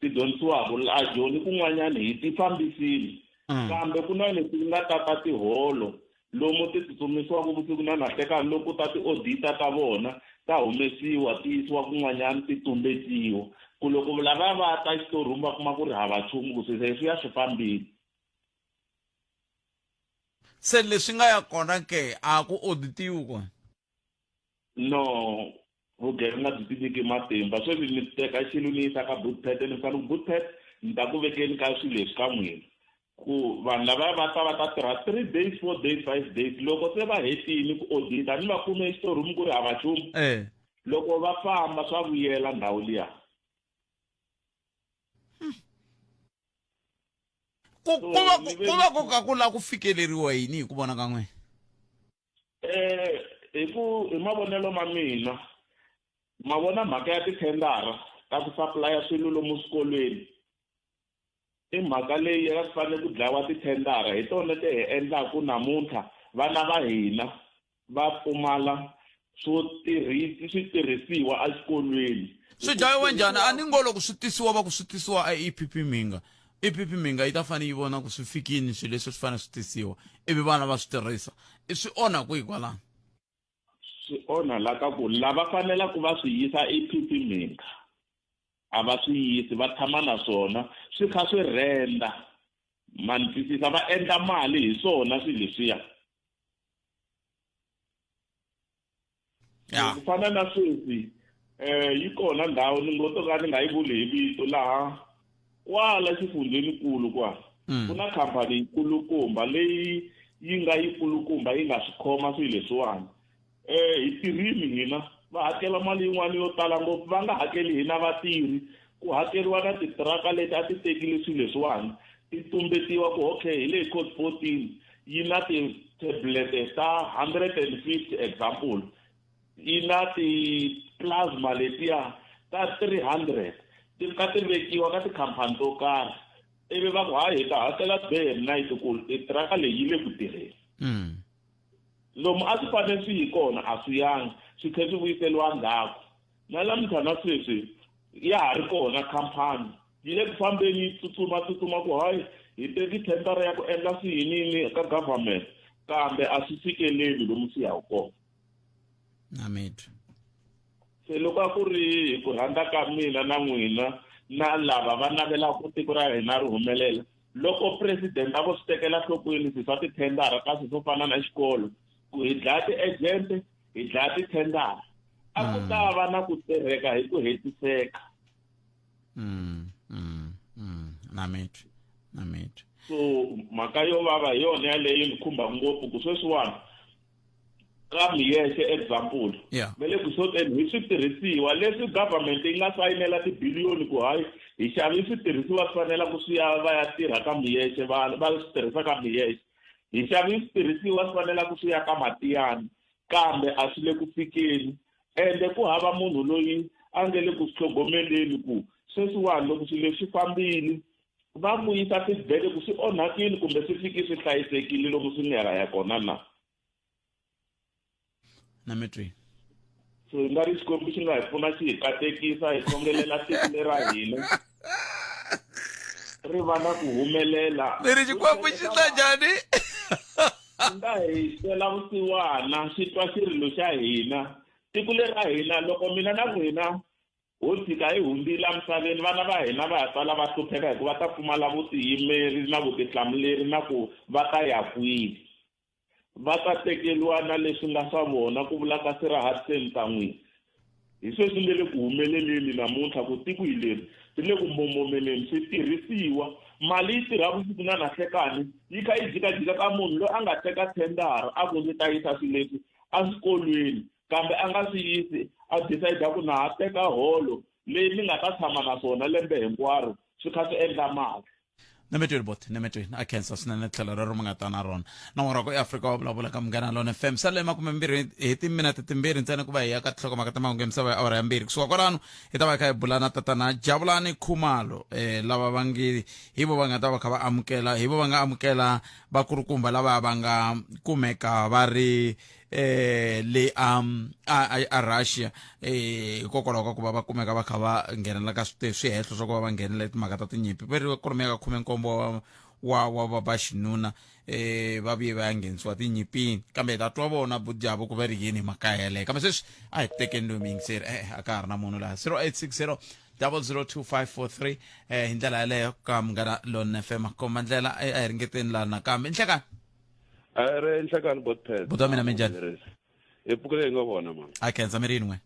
Speaker 4: ti dyondzisiwaka la Joni kun'wanyana hi ti fambisile kambe ku na leti nga tata tiholo lomu ti tsutsumisiwaka vusiku na nahlekani loko ta ti-auditor ta vona ta humesiwa ti yisiwa kun'wanyana ti tumbetiwa ku loko lava va ta xitorumu va kuma ku ri hava nchumu ku se swi ya swi fambile.
Speaker 1: Se leswi nga ya kona ke a ku auditiwi kona?
Speaker 4: No, vugevenga byi tinyike matimba. Sweswi ni teka xilo ni yisa ka Bootpet ni fika ni ku Bootpet ni ta ku vekeni ka swilo leswi ka n'wina ku vanhu lavaya va ta va ta tirha three days four days five days loko se va hetile ku audita ni va kume exitorumu ku ri hava nchumu loko va famba swa vuyela ndhawu liya.
Speaker 1: Ku ku va ku va ku ka ku lava ku fikeleriwa yini hi ku vona ka n'wina?
Speaker 4: Eh hi ku hi mavonelo ma mina ma vona mhaka ya tithendara ta ku supplya swilo lomu swikolweni i mhaka leyi ya ku fanele ku dlayiwa tithendara hi tona ti hi endlaku namuntlha vana va hina va pfumala swo tirhisi switirhisiwa exikolweni.
Speaker 1: Swi dlayiwa njhani? A ni ngo loko swi tisiwa va ku swi tisiwa a EPP Mhinga. EPP Mhinga yi ta fanele yi vona ku swi fikini swilo leswi swi fanele swi tisiwa ivi vana va swi tirhisa. Swi onha kwihi kwalano?
Speaker 4: Swi onha la ka ku lava fanelaka va swi yisa EPP Mhinga a va swi yisi va tshama na swona swi kha swi rhenda ma ni twisisa va endla mali hi swona swilo leswiya.
Speaker 1: Ya.
Speaker 4: Ku fana na sweswi eh yi kona ndhawu ni ngo to ka ni nga yi vuli hi vito laha kwala xifundzhenikulu kwala ku na khampani yikulukumba leyi yi nga yikulukumba yi nga swi khoma swilo leswiwani eh hi tirhini hina va hakela mali yin'wana yo tala ngopfu va nga hakeli hina vatirhi ku hakeriwa na titiraka leti a ti tekile swilo leswiwani ti tumbetiwa ku okay hi leyi code 14 yi na ti-tablet ta 150 example yi na ti-plasma letiya ta 300 ti ka ti vekiwa ka tikhampani to karhi ivi va ku hayi hi ta hakela day and night ku tiraka leyi yi le ku tirheni lomu a swi fanele swi yi kona a swi yanga swi tlhela swi vuyiseriwa ndzhaku na lamuntlha na sweswi ya ha ri kona khampani yi le ku fambeni yi tsutsuma tsutsuma ku hayi hi teki thendara ya ku endla swiyinini ka government kambe a swi fikeleli lomu swi yaka kona.
Speaker 1: Na mitwa.
Speaker 4: Se loko a ku ri hi ku rhandza ka mina na n'wina na lava va navelaka tiko ra hina ri humelela loko president a vo swi tekela nhlokweni swilo swa tithendara ka swilo swo fana na xikolo ku hi dlaya ti-agent hi dlaya tithendara a ku ta va na ku tirheka hi ku hetiseka.
Speaker 1: Na mitwa na mitwa.
Speaker 4: So mhaka yo vava hi yona yaleyo ni khumba ngopfu ku sweswiwani ka miyexe example va le ku xoteni hi switirhisiwa leswi government yi nga sayinela tibiliyoni ku hayi hi xave switirhisiwa swi fanela ku swi ya va ya tirha ka miyexe va va swi tirhisa ka miyexe.
Speaker 13: Hi xave switirhisiwa swi fanelaka swi ya ka Matiyani kambe a swi le ku fikeni ende ku hava munhu loyi a nge le ku swi tlhogomeleni ku sweswiwani loko swilo leswi swi fambile va vuyisa feedback ku swi onhakile kumbe swi fiki swi hlayisekile lomu swi nga ya kona na.
Speaker 1: Na mi twi.
Speaker 13: So hi nga ri Xikwembu xi nga hi pfuna xi hi katekisa hi khongelela tiko lera hina ri va na ku humelela.
Speaker 1: Mi ri Xikwembu xi ta njhani?
Speaker 13: Xi nga hi twela vusiwana xi twa xirilo xa hina. Tiko leri ra hina loko mina na n'wina ho tshika hi hundzile emisaveni vana va hina va ya sala va hlupheka hikuva ta pfumala vutiyimeri na vutihlamuleri na ku va ta ya kwihi. Va ta tekeriwa na leswi nga swa vona, ku vula ka Sir Hudson Ntan'wini. Hi sweswi nge le ku humeleleni namuntlha ku tiko hi leri ri le ku mbombomeleni switirhisiwa. Mali yi tirha vusiku na nahlekani yi kha yi jikajika ka munhu loyi a nga teka thendara a ku ndzi ta yisa swilo leswi eswikolweni kambe a nga swi yisi a decide ku na ha teka holo leyi ni nga ta tshama na swona lembe hinkwaro swi kha swi endla mali.
Speaker 1: Nemetweni bot nemetweni a khensa swinene tlhelo rero mi nga ta na rona na n'wana wa eAfrika wa vulavula ka Munghana Lona FM sale makumembirhi hi timinete timbirhi ntsena ku va hi ya ka tinhlokomhaka ta mahungu ya misava ya awara ya mbirhi kusuka kwalano hi ta va hi kha hi bula na tatana Jabulani Khumalo eh lava va nge hi vo va nga ta va kha va amukela hi vo va nga amukela vakulukumba lava va nga kumeka va ri eh le a a a Russia eh hikokwalaho ka ku va va kumeka va kha va nghenela ka swihehlo swa ku va va nghenela timhaka ta tinyimpi va ri kwalomuya ka khumenkombo wa wa wa va va xinuna eh va vuye va ya nghenisiwa tinyimpini kambe hi ta twa vona budjavo ku va ri yini hi mhaka yeleyo kambe sweswi a hi tekeni loyi muyingiseri eh a ka ha ri na munhu laha 0860 002543 eh hi ndlela yeleyo ka Munghana Lonene FM komba ndlela a hi ringeteni laha nakambe nhlekani
Speaker 4: A ri nhlekani botpet.
Speaker 1: Buti wa mina minjhani?
Speaker 4: Hi pfukile hi nga vona mama.
Speaker 1: A khensa mi ri yini n'we?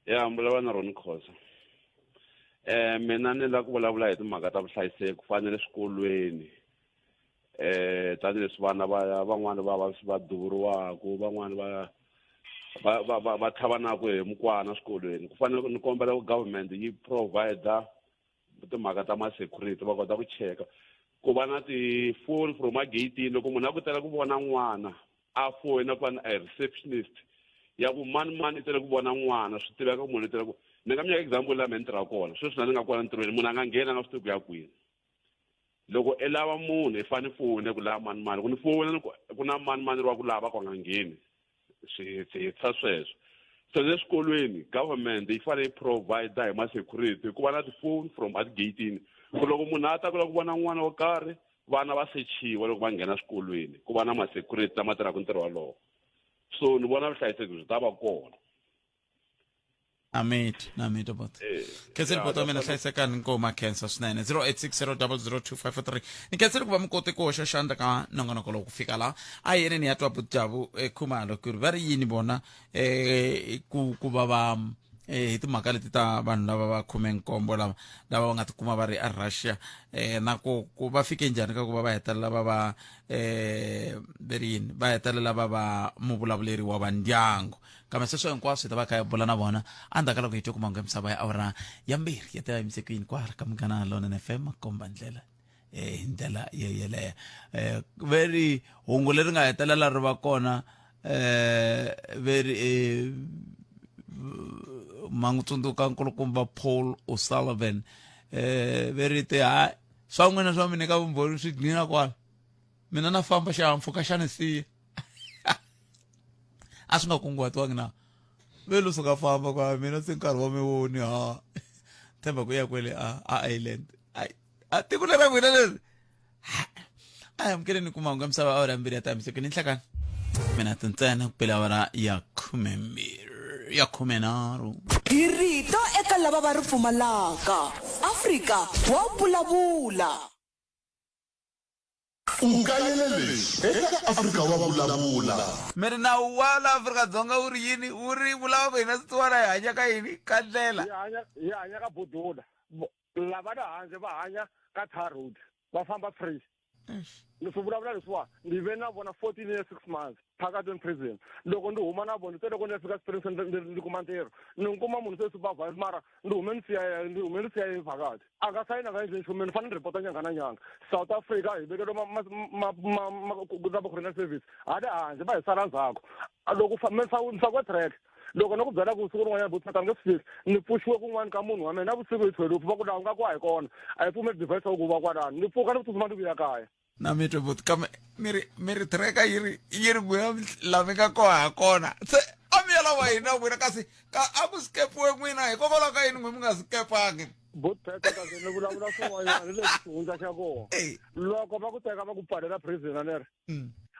Speaker 4: Ya mbulava na Ronnie Khoza. Eh mina ni la ku vulavula hi timhaka ta vuhlayiseki ku fana na le swikolweni. Eh tanihileswi vana va van'wani va va va duvuriwaku van'wani va va va va va tlhavanaku hi mukwana swikolweni ku fanele ni kombela ku government yi provide timhaka ta ma-security va kota ku cheka ku va na ti-phone from ageyitini loko munhu a ku tela ku vona n'wana a foyina ku va na a receptionist ya ku mani mani i tele ku vona n'wana swi tiveka ku munhu i tele ku ni nga mi nyika example laha me ni tirhaka kona sweswi na ni nga kona ntirhweni munhu a nga ngheni a nga swi tivi ku ya kwini loko i lava munhu i fane fowune ku lava mani mani ku ni fowuna ku na mani mani ri wa ku lava ku a nga ngheni swi swi sweswo so le swikolweni government yi fanele yi provide hi ma-security ku va na ti-phone from atigeyitini ku loko munhu a ta ku lava ku vona n'wana wo karhi vana va sechiwa loko va nghena swikolweni ku va na ma-security lama tirhaka ntirho wolowo so ni vona vuhlayiseki byi ta va kona.
Speaker 1: Namiti namiti bot
Speaker 4: Eh,
Speaker 1: khenseni
Speaker 4: ya,
Speaker 1: bot wa mina
Speaker 4: that's
Speaker 1: hlayisekani nkoma khensa swinene 0860002543 ni khenseni ku va mi kote ku hoxa xandla ka nongonoko lowu ku fika laha a hi yeneni ya twa butjavu eh, khumalo ku ri va ri yini vona eh, ku ku va va eh, hi timhaka leti ta vanhu lava va khumenkombo lava lava va nga tikuma va ri a Russia eh, na ku ku va fike njhani ka ku va va hetelela va va eh, ve ri yini va hetelela va va muvulavuleri wa va ndyangu Kambe sweswo hinkwaswo hi ta va kha hi bula na vona endzhaku ka loko hi twe ku mahungu ya misava ya awara ya mbirhi ya ta yimise ku yini kwala ka Munghana Lonene FM makomba ndlela eh hi ndlela yeleyo eh ve ri hungu leri nga hetelela ri va kona eh ve ri eh ma n'wi tsundzuka nkulukumba Paul O'Sullivan eh ve ri te ha swa n'wina swa mi nyika vumbhoni swi gcina kwala mina na famba xihahampfhuka xa ni siya a swi nga kunguhatiwangi na ve lo suka famba kwa mina se nkarhi wa mi woni ha tshemba ku ya kwele a a island ai a tiko lera n'wina leri a hi amukeleni ku mahungu ya misava awara ya mbirhi ya tamisekeni nhlekani mina tintsena ku pela awara ya khumembirhi ya khumenharhu
Speaker 2: Hi rito eka lava va ri pfumalaka. Afrika wa vulavula.
Speaker 5: U kayele leswi eka Afrika Wa Vulavula.
Speaker 1: Mi ri nawu wa la Afrika-Dzonga wu ri yini? Wu ri vulava ku hina swisiwana hi hanya ka yini? Ka ndlela.
Speaker 14: Hi hanya hi hanya ka bodula. Lava le handle va hanya ka tar road. Va famba free. Ni swi vulavula leswiwa ni ve na vona 14 years 6 months phakathi in prison. Loko ni huma na vona se loko ni ya fika Springs ni kuma ntirho ni kuma munhu se supervisor mara ni hume ni siya ni hume ni siya phakathi a nga sayina nga endli nchumu ni fanele ni report nyanga na nyanga. South Africa hi vekeliwe ma ma ma service hale handle va hi sala ndzhaku loko mi fakiwe track. Loko no ku byela ku siku rin'wanyana butata nge swi fiki ni pfuxiwe kun'wana ka munhu wa mina navusiku hi 12 va ku laha u nga ku a hi kona a hi pfumeli device ya ku va kwalano ni pfuka ni ku tsutsuma ni vuya kaya.
Speaker 1: Na mi twe buti kambe mi ri mi ri tracker yi ri yi ri n'wina la mi nga koha ha kona se a mi ya lava hina n'wina kasi ka a ku skepiwe n'wina hikokwalaho ka yini n'we mi nga skepangi?
Speaker 14: Butata kasi ni vulavula swin'wanyana ni leswi xihundla xa kona loko va ku teka va ku pfalela prison a ni ri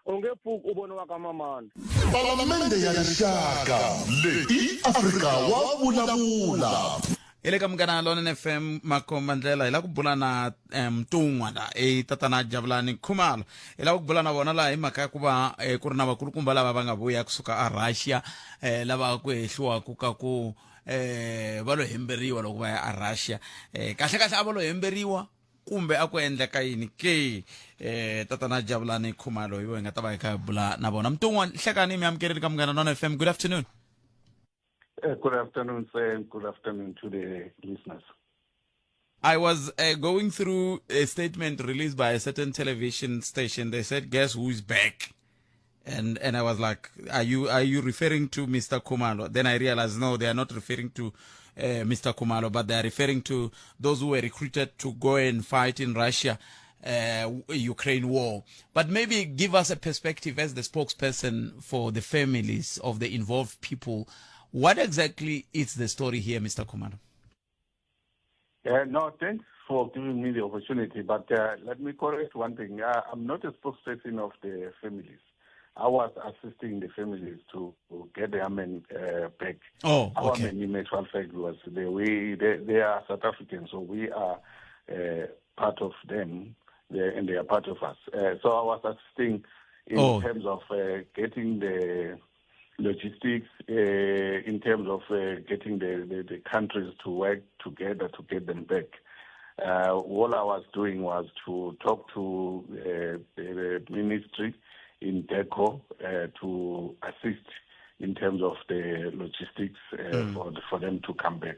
Speaker 14: u nge pfuki u voniwa ka mamani.
Speaker 5: Palamende ya Rixaka leyi i Afrika wa vulavula.
Speaker 1: Hi le ka Munghana Lonene FM makomba ndlela hi lava ku bula na Mtun'wa la i tatana Jabulani Khumalo. Hi lava ku bula na vona laha hi mhaka ya ku va ku ri na vakulukumba lava va nga vuya kusuka a Russia lava ku hehliwaku ka ku va lo hemberiwa loko va ya a Russia. Kahle kahle a va lo hemberiwa kumbe a ku endleka yini ke? Tatana Jabulani Khumalo hi vo hi nga ta va hi kha hi bula na vona. Mtun'wa, hlekani mi amukeleni ka Munghana Nona FM. Good afternoon.
Speaker 15: Good afternoon, sir, and good afternoon to the listeners.
Speaker 1: I was going through a statement released by a certain television station. They said, guess who's back? And I was like, are you referring to Mr. Khumalo? Then I realized, no, they are not referring to Mr. Khumalo, but they are referring to those who were recruited to go and fight in Russia, Ukraine war. But maybe give us a perspective as the spokesperson for the families of the involved people. What exactly is the story here, Mr. Khumalo?
Speaker 15: No, thanks for giving me the opportunity, but let me correct one thing. I'm not a spokesperson of the families. I was assisting the families to get their men back.
Speaker 1: Oh,
Speaker 15: Our
Speaker 1: okay.
Speaker 15: men, in actual fact, was they are South Africans, so we are part of them, and they are part of us. So I was assisting in terms of getting the logistics, in terms of getting the countries to work together to get them back. All I was doing was to talk to the ministry in DECO to assist in terms of the logistics for them to come back.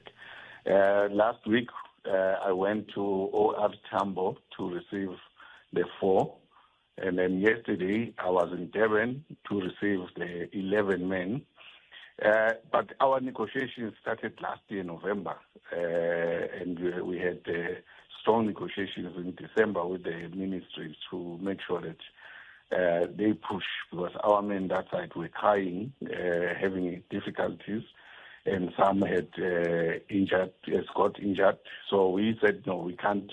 Speaker 15: Last week, I went to OR Tambo to receive the 4. And then yesterday, I was in Durban to receive the 11 men. But our negotiations started last year, November, and we had strong negotiations in December with the ministries to make sure that they push, because our men that side were crying, having difficulties, and some had injured, has got injured. So we said, no, we can't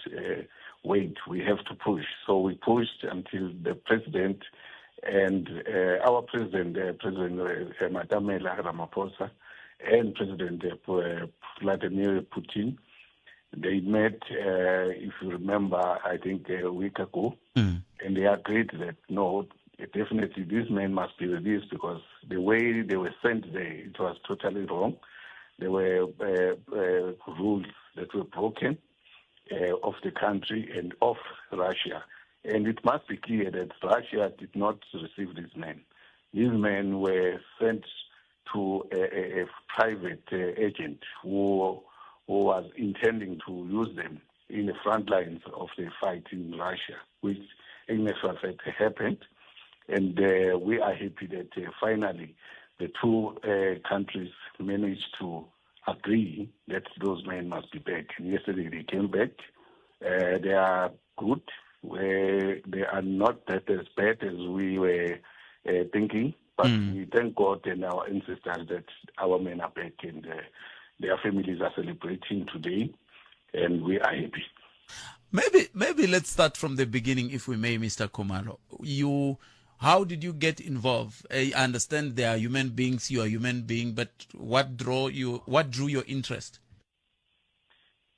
Speaker 15: wait. We have to push. So we pushed until the president and our president, President Matamela Ramaphosa, and President Vladimir Putin, they met, if you remember, I think a week ago, and they agreed that, no, definitely these men must be released, because the way they were sent there, it was totally wrong. There were rules that were broken of the country and of Russia. And it must be clear that Russia did not receive these men. These men were sent to a private agent who was intending to use them in the front lines of the fight in Russia, which in fact happened. And we are happy that finally the two countries managed to agree that those men must be back. And yesterday they came back. They are good. They are not that as bad as we were thinking, but we thank God and our ancestors that our men are back and their families are celebrating today, and we are happy.
Speaker 1: Maybe let's start from the beginning, if we may, Mr. Khumalo. How did you get involved? I understand they are human beings, you are a human being, but what drew you? What drew your interest?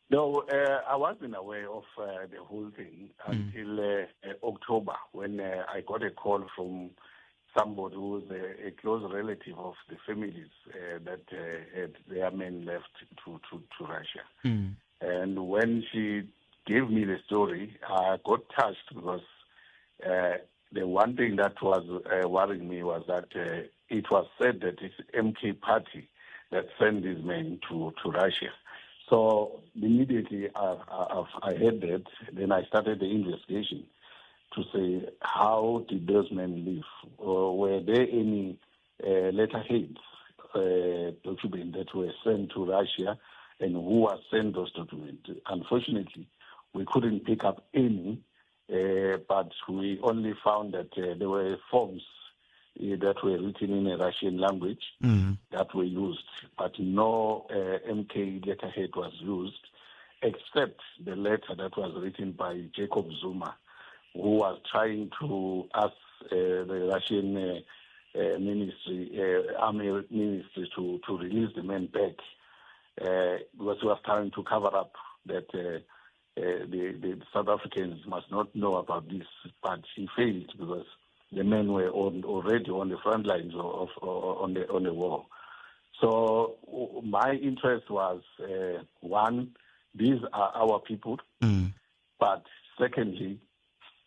Speaker 15: No, I wasn't aware of the whole thing until October, when I got a call from somebody who was a close relative of the families that had their men left to Russia. And when she gave me the story, I got touched because One thing that was uh, worrying me was that uh, it was said that it's MK party that sent these men to, to Russia. So immediately I, I, I heard that, then I started the investigation to say how did those men leave? Or were there any uh, letterheads uh, documents that were sent to Russia and who was sent those documents? Unfortunately, we couldn't pick up any, uh, but we only found that uh, there were forms uh, that were written in a Russian language mm-hmm. that were used, but no uh, MK letterhead was used except the letter that was written by Jacob Zuma, who was trying to ask uh, the Russian uh, uh, ministry, uh, army ministry, to, to release the men back uh, because he was trying to cover up that uh, uh, the, the South Africans must not know about this. But he failed because the men were on, already on the front lines of, of, on the on the war. So my interest was uh, one, these are our people, mm. but secondly,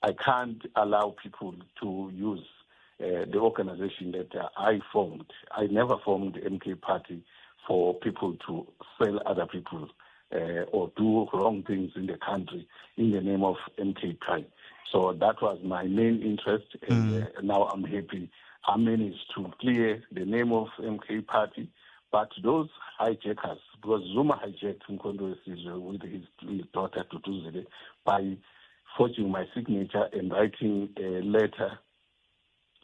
Speaker 15: I can't allow people to use uh, the organization that uh, I formed. I never formed MK Party for people to sell other people uh, or do wrong things in the country in the name of MK Party. So that was my main interest, and mm. now I'm happy I managed to clear the name of MK Party. But those hijackers, because Zuma hijacked Umkhonto weSizwe with his, his daughter Duduzile by forging my signature and writing a letter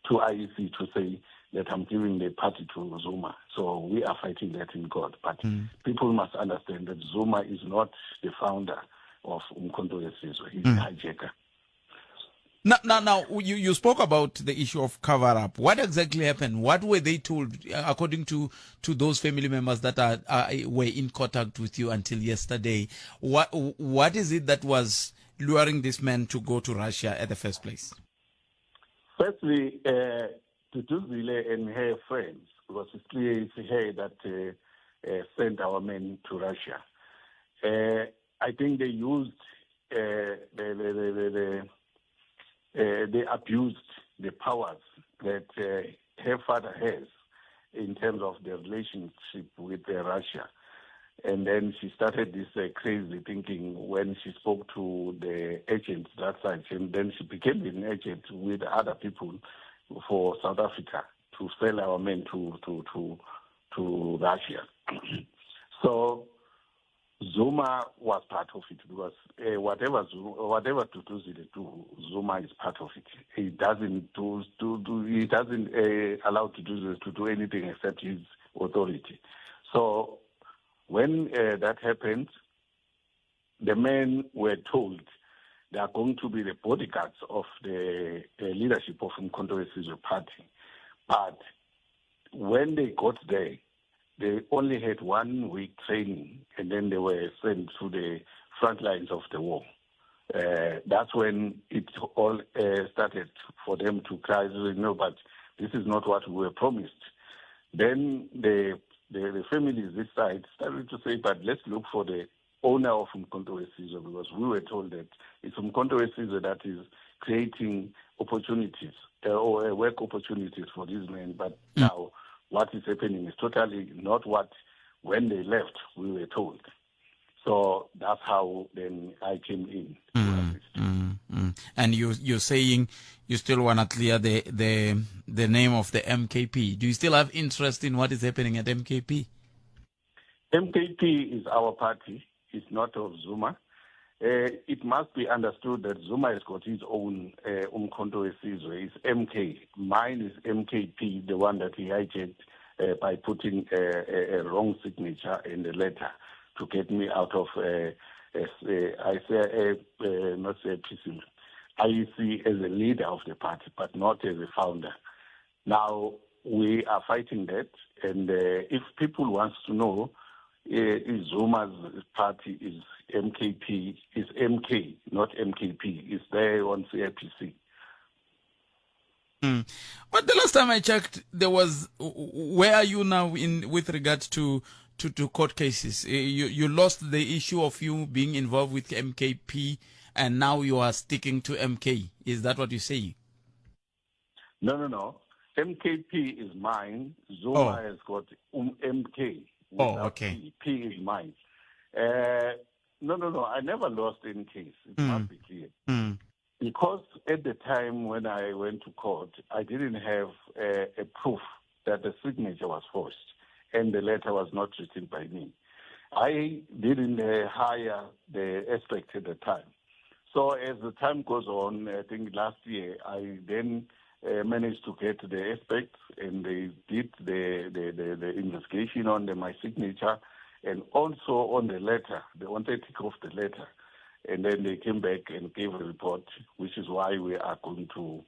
Speaker 15: to IEC to say that I'm giving the party to Zuma. So we are fighting that in court. But mm. people must understand that Zuma is not the founder of Umkhonto weSizwe. He's mm. a hijacker.
Speaker 1: Now, now, now you, you spoke about the issue of cover up. What exactly happened? What were they told, according to, to those family members that are, are were in contact with you until yesterday? What what is it that was luring this man to go to Russia at the first place?
Speaker 15: Firstly, uh, Duduzile and her friends, because it's clear it's her that uh, uh, sent our men to Russia. Uh, I think they used uh, the, the, the, the, uh, they abused the powers that uh, her father has in terms of the relationship with uh, Russia. And then she started this uh, crazy thinking when she spoke to the agents that side. And then she became an agent with other people for South Africa to sell our men to, to, to, to Russia. so Zuma was part of it because uh, whatever Zuma, whatever Duduzile do, Zuma is part of it. He doesn't do, do, do he doesn't uh, allow Duduzile to do anything except his authority. So when uh, that happened, the men were told they are going to be the bodyguards of the, the leadership of Umkhonto weSizwe party. But when they got there, they only had one week training and then they were sent to the front lines of the war. Uh, that's when it all uh, started for them to cry, no, but this is not what we were promised. Then the, the, the families this side started to say, but let's look for the owner of Umkhonto weSizwe because we were told that it's Umkhonto weSizwe that is creating opportunities uh, or uh, work opportunities for these men. But mm. now what is happening is totally not what when they left we were told. So that's how then I came in.
Speaker 1: Mm, mm, mm. And you you're saying you still want to clear the, the the name of the MKP. Do you still have interest in what is happening at MKP?
Speaker 15: MKP is our party. It's not of Zuma. Uh, it must be understood that Zuma has got his own uh, Umkhonto weSizwe. It's MK. Mine is MKP, the one that he hijacked uh, by putting a, a, a wrong signature in the letter to get me out of, uh, I say, uh, not say IEC as a leader of the party, but not as a founder. Now, we are fighting that, and uh, if people want to know, uh, Zuma's party is MKP, is MK, not MKP. It's there on CIPC.
Speaker 1: Mm. But the last time I checked, there was. Where are you now in with regard to to, to court cases? Eh, you you lost the issue of you being involved with MKP, and now you are sticking to MK. Is that what you're saying?
Speaker 15: No, no, no. MKP is mine. Zuma oh. has got um, MK.
Speaker 1: Oh, okay.
Speaker 15: P. P is mine. No, no, no. I never lost any case. It mm. must be clear. Because at the time when I went to court, I didn't have a, a proof that the signature was forged and the letter was not written by me. I didn't hire the expert at the time. So as the time goes on, I think last year, I then managed to get the experts and they did the, the, the, the investigation on the, my signature and also on the letter, the authentic of the letter. And then they came back and gave a report, which is why we are going to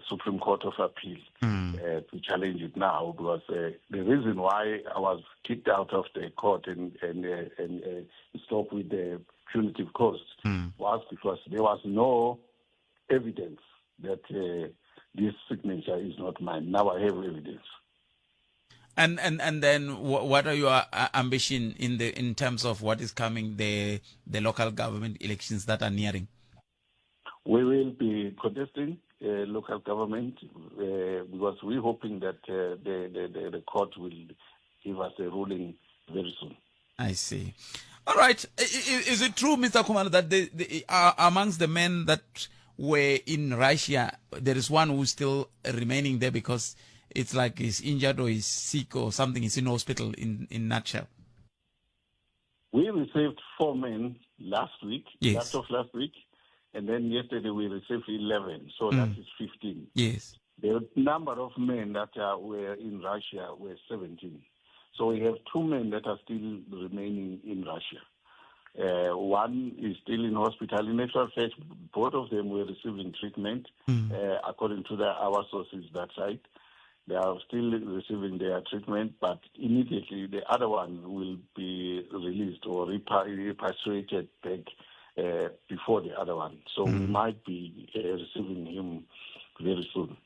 Speaker 15: Supreme Court of Appeal mm. to challenge it now, because the reason why I was kicked out of the court and and and stop with the punitive costs mm. was because there was no evidence that this signature is not mine. Now I have evidence.
Speaker 1: And and and then what are your ambition in the in terms of what is coming the the local government elections that are nearing?
Speaker 15: We will be contesting local government because we're hoping that the, the, the, the court will give us a ruling very soon.
Speaker 1: I see. All right. Is it true, Mr. Khumalo, that the, the amongst the men that were in Russia, there is one who's still remaining there because it's like he's injured or he's sick or something. He's in hospital in, in nutshell.
Speaker 15: We received four men last week,
Speaker 1: yes.
Speaker 15: last of last week, and then yesterday we received 11, so mm. that is 15.
Speaker 1: Yes.
Speaker 15: The number of men that were in Russia were 17. So we have two men that are still remaining in Russia. One is still in hospital. In actual fact, both of them were receiving treatment, mm. according to the, our sources that side. They are still receiving their treatment, but immediately the other one will be released or repatriated back before the other one. So mm. we might be receiving him very soon.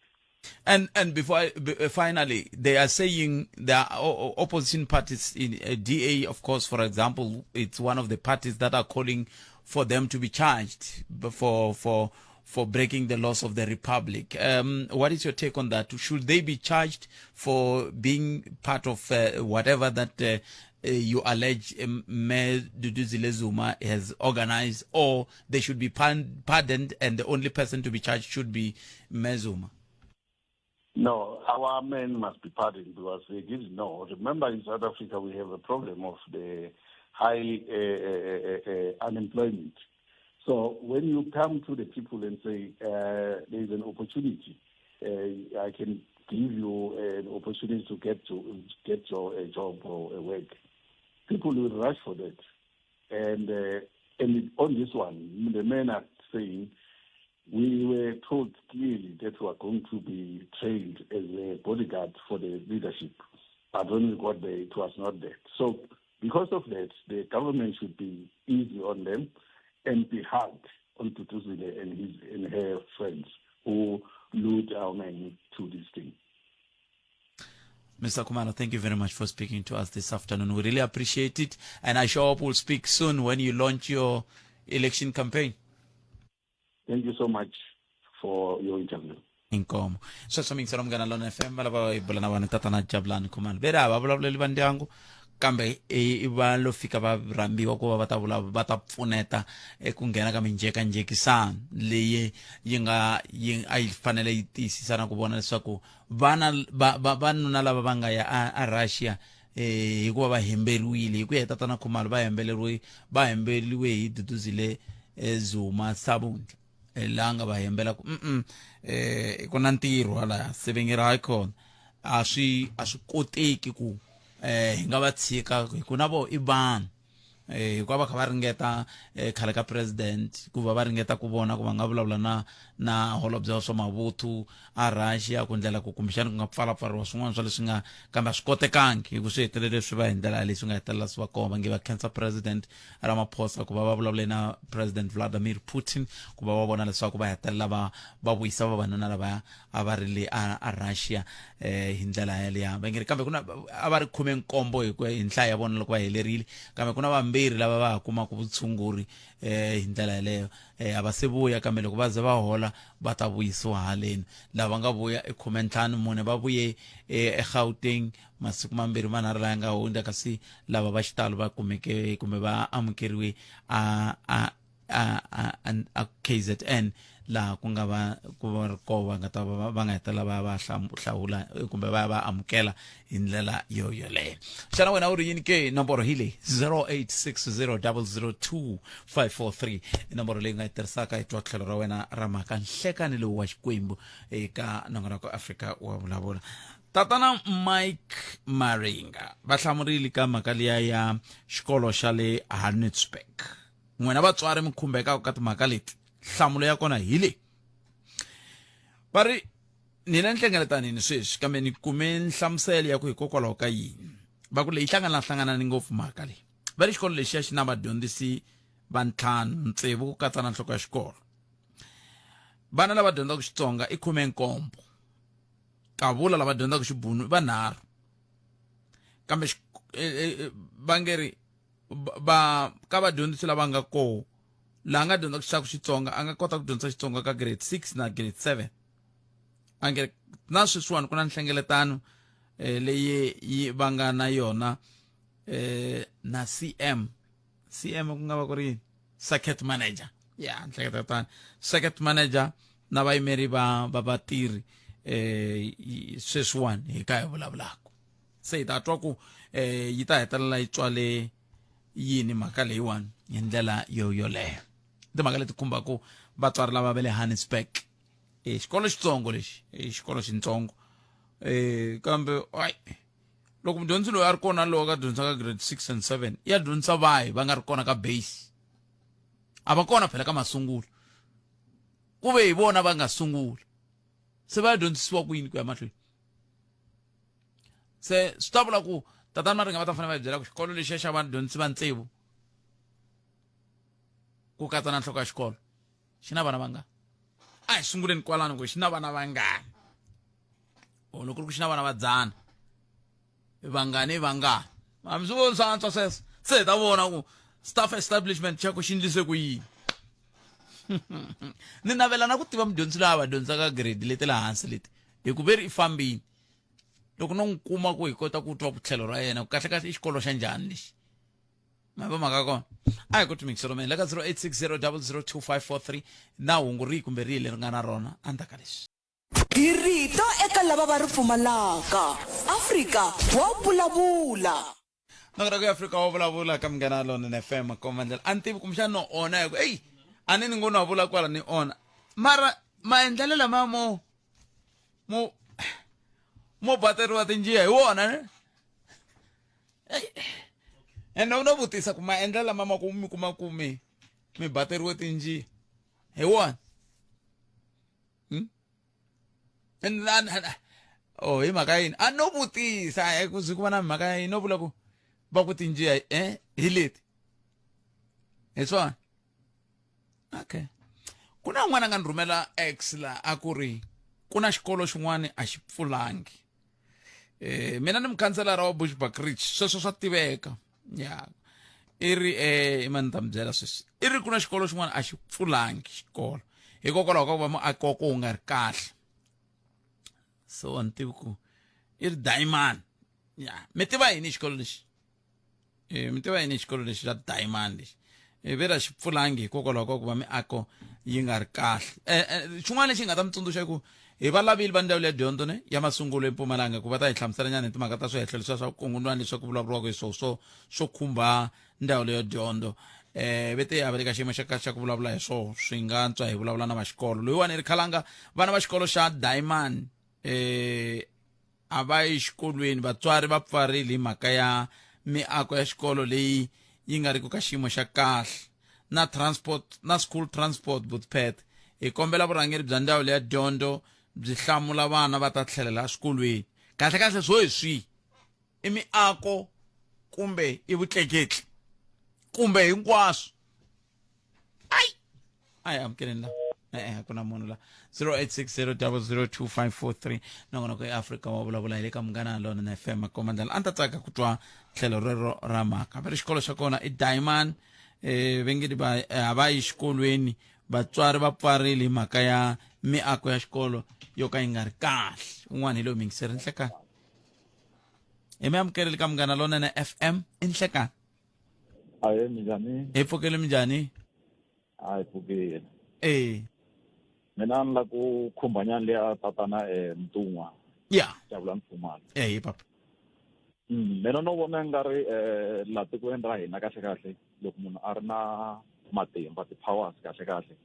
Speaker 1: And and before I, finally, they are saying there are opposition parties in uh, DA, of course, for example, it's one of the parties that are calling for them to be charged for for for breaking the laws of the republic. Um, what is your take on that? Should they be charged for being part of whatever that you allege Mayor Duduzile Zuma has organized, or they should be pardoned and the only person to be charged should be Mayor Zuma?
Speaker 15: No, our men must be pardoned because they didn't know. Remember, in South Africa, we have a problem of the high unemployment. So when you come to the people and say, there is an opportunity, I can give you an opportunity to get to get your a job or a work, people will rush for that. And and on this one, the men are saying, we were told clearly that we are going to be trained as a bodyguard for the leadership. But when we got there, it was not that. So because of that, the government should be easy on them and be hard on Duduzile and his and her friends who lured our men to this thing.
Speaker 1: Mr. Khumalo, thank you very much for speaking to us this afternoon. We really appreciate it. And I sure hope we'll speak soon when you launch your election campaign.
Speaker 15: Thank you so much for your interview.
Speaker 1: Inkomo sweswo mingiselo munghana lona fm va lava hi bula na vanhu tatana jabulani khumalo ve ri a va vulavuleli va ndyangu kambe i va lo fika va rhambiwa ku va va ta vula va ta pfuneta eku nghena ka minjhekanjhekisano leyi yi nga yi a yi fanele yi tiyisisa na ku vona leswaku vana va va vanuna lava va nga ya a, a Russia eh hikuva va hemberiwile hi ku ya hi tatana Khumalo va hembeleriwe va hemberiwe hi Duduzile eh, Zuma Sabundla eh, laha nga va hembela ku mm eh ku na ntirho hala sevengera hayi khona a swi a swi koteki ku eh hi nga va tshika hi ku na vo i vanhu eh hikuva va kha va ringeta eh, khale ka president ku va va ringeta ku vona ku va nga vulavula na na holobye wa swa mavuthu a Russia ku ndlela ku kumbexana ku nga pfalapfariwa swin'wana swa leswi nga kambe a swi kotekangi hi ku swi hetelele swi va hi ndlela leswi nga hetelela swi va kona va nge va khensa president Ramaphosa ku va va vulavule na president Vladimir Putin ku va va vona leswaku va hetelela va va vuyisa vavanuna lava a va ri le a, a Russia eh, hi ndlela yaleyo va nge ri kambe ku na a va ri khume nkombo hi ku hi nhlayo ya vona loko va helerile kambe ku na vambirhi lava va ha kumaka vutshunguri eh hi ndlela yeleyo eh a va se vuya kambe loko va ze va hola va ta vuyisiwa haleni lava nga vuya i khumentlhanu mune va vuye eh, eGauteng masiku mambirhi manharhu laya nga hundza kasi lava va xitalo va kumeke kumbe va amukeriwe a a a a a KZN laha ku nga va ku va ri koho va nga ta va va nga hetelela va va hlawula kumbe va va amukela hi ndlela yo yoleyo xana wena u ri yini ke nomboro hi leyi 0860002543 i nomboro leyi nga yi tirhisaka hi twa tlhelo ra wena ra mhaka nhlekani lowu wa xikwembu eka nongonoko afrika wa vulavula tatana mike maringa va hlamurile ka mhaka liya ya xikolo xa le hanutsburg n'wina vatswari mi khumbekaka ka timhaka leti nhlamulo ya kona hi leyi va ri ni le nhlengeletanini sweswi kambe ni kume nhlamuselo ya ku hikokwalaho ka yini va ku leyi hlangana hlanganani ngopfu mhaka leyi va ri xikolo lexiya xi na vadyondzisi va ntlhanu tsevu ku katsa na nhloko ya xikolo vana lava dyondzaka xitsonga i khumenkombo kavula lava dyondzaka xibunu i vanharhu kambe e, e, e, va nge ri va ka vadyondzisi lava nga koho laha nga dyondzaka xitsonga a nga kota ku dyondzisa xitsonga ka grade 6 na grade 7 a nge na sweswiwani ku na nhlengeletano eh, leyi yi va nga na yona eh, na cm cm ku nga va ku ri yini circuit manager ya nhleketa tani circuit manager na vayimeri va va vatirhi eh sweswiwani hi ka hi vulavulaka se hi ta twa ku eh yi ta hetelela yi tswale yini mhaka leyiwani hi ndlela yo yoleyo timhaka leti khumbaka vatswari lava va le Hannesburg e xikolo xitsongo lexi i xikolo xitsongo eh kambe ai loko mudyondzi loyi a ri kona lowu ka dyondza ka grade 6 and 7 ya dyondzisa vahi va nga ri kona ka base a va kona phela ka masungulo ku ve hi vona va nga sungula se va ya dyondzisiwa ku yini ku ya mahlweni se swi ta vula ku tatana maringa va ta fanele va hi byela ku xikolo lexiya xa vadyondzisi va tsevu ku katsa na nhloko ya xikolo xi na vana vangani a hi sunguleni kwalano ku xi na vana vangani o loko ri ku xi na vana va dzana vangani i vangani hambi swi voni swa antswa sweswo se hi ta vona ku staff establishment xa ku xi endlise ku yini ni navela na ku tiva mudyondzi loyi a va dyondzaka grade leti le hansi leti hi ku ve ri i fambini loko no n'wi kuma ku hi kota ku twa ku tlhelo ra yena ku kahle kahle i xikolo xa njhani lexi ma va mhaka kona a hi ku timikiselo mene le ka 0860 002543 na hungu rihi kumbe rihi leri nga na rona endzhaku ka leswi
Speaker 2: Hi rito eka lava va ri pfumalaka. Afrika wa vulavula.
Speaker 1: Nongonoko ya Afrika wa vulavula ka Munghana Lonene FM komba ndlela a ni tivi kumbexana no onha hi ku eyi a ni ni ngo na vula kwala ni onha mara maendlelo lama mo mo mo bateriwa tinjiya hi wona ne ene u no vutisa ku maendlelo lama ma ku mi kuma ku mi mi bateriwe tinjiya hi wona hmm? oh hi mhaka yini a no vutisa eh, ku zi ku va na mhaka yini no vula ku va ku tinjiya eh hi leti hi swona okay ku na un'wana a nga ni rhumela x la a ku ri ku na xikolo xin'wana a xi pfulangi eh mina ni mukhanselara wa Bushbuckridge sweswo swa tiveka ya i ri eh i mani ta mi byela sweswi i ri ku na xikolo xin'wana a xi pfulangi xikolo hikokwalaho ka ku va muaki wa kona wu nga ri kahle so a ni tivi ku i ri diamond ya mi tiva yini xikolo lexi e mi tiva yini xikolo lexi xa diamond lexi e ve ra xi pfulangi hikokwalaho ka ku va miako yi nga ri kahle e xin'wana lexi nga ta mi tsundzuxa i ku hi va lavile va ndzawulo ya dyondzo ne ya masungulo eMpumalanga ku va ta hi hlamusela nyana hi timhaka ta swihehlo leswiya swa vukungundwani leswi ku vulavuriwaka hi swona swo swo khumba ndzawulo ya dyondzo eh ve te a va le ka xiyimo xa kahle xa ku vulavula hi swona swi nga antswa hi vulavula na va xikolo loyiwani i ri khalanga vana va xikolo xa Diamond eh a va yi xikolweni vatswari va pfarile hi mhaka ya miako ya xikolo leyi yi nga riki ka xiyimo xa kahle na transport na school transport butpet hi kombela vurhangeri bya ndzawulo ya dyondzo byi hlamula vana va ta tlhelela eswikolweni kahle kahle swo hi swihi i miako kumbe i vutleketli kumbe hinkwaswo ai ai amukeleni la e-e ku na munhu la 0860002543 nongonoko eafrika wa vulavula hi le ka munghana lona na fm komandlela a ni ta tsaka ku twa tlhelo rero ra mhaka va ri xikolo xa kona i diamond eh va nge va a va yi xikolweni vatswari va pfarile hi mhaka ya miako ya xikolo yo ka yi nga ri kahle un'wana hi loyi mingiseri nhlekani hi mi amukeleli ka munghana lonene fm i nhlekani
Speaker 16: Ahe minjhani?
Speaker 1: Hi pfukile minjhani?
Speaker 16: A hi pfukile.
Speaker 1: Eh.
Speaker 16: Mina ni la ku khumbanyana leya tatana eh Mtun'wa.
Speaker 1: Ya.
Speaker 16: Javula Mfumalo.
Speaker 1: Eh hi papa.
Speaker 16: Mina no vona nga ri eh la tikweni ra hina kahle kahle loko munhu a ri na matimba ti-powers kahle kahle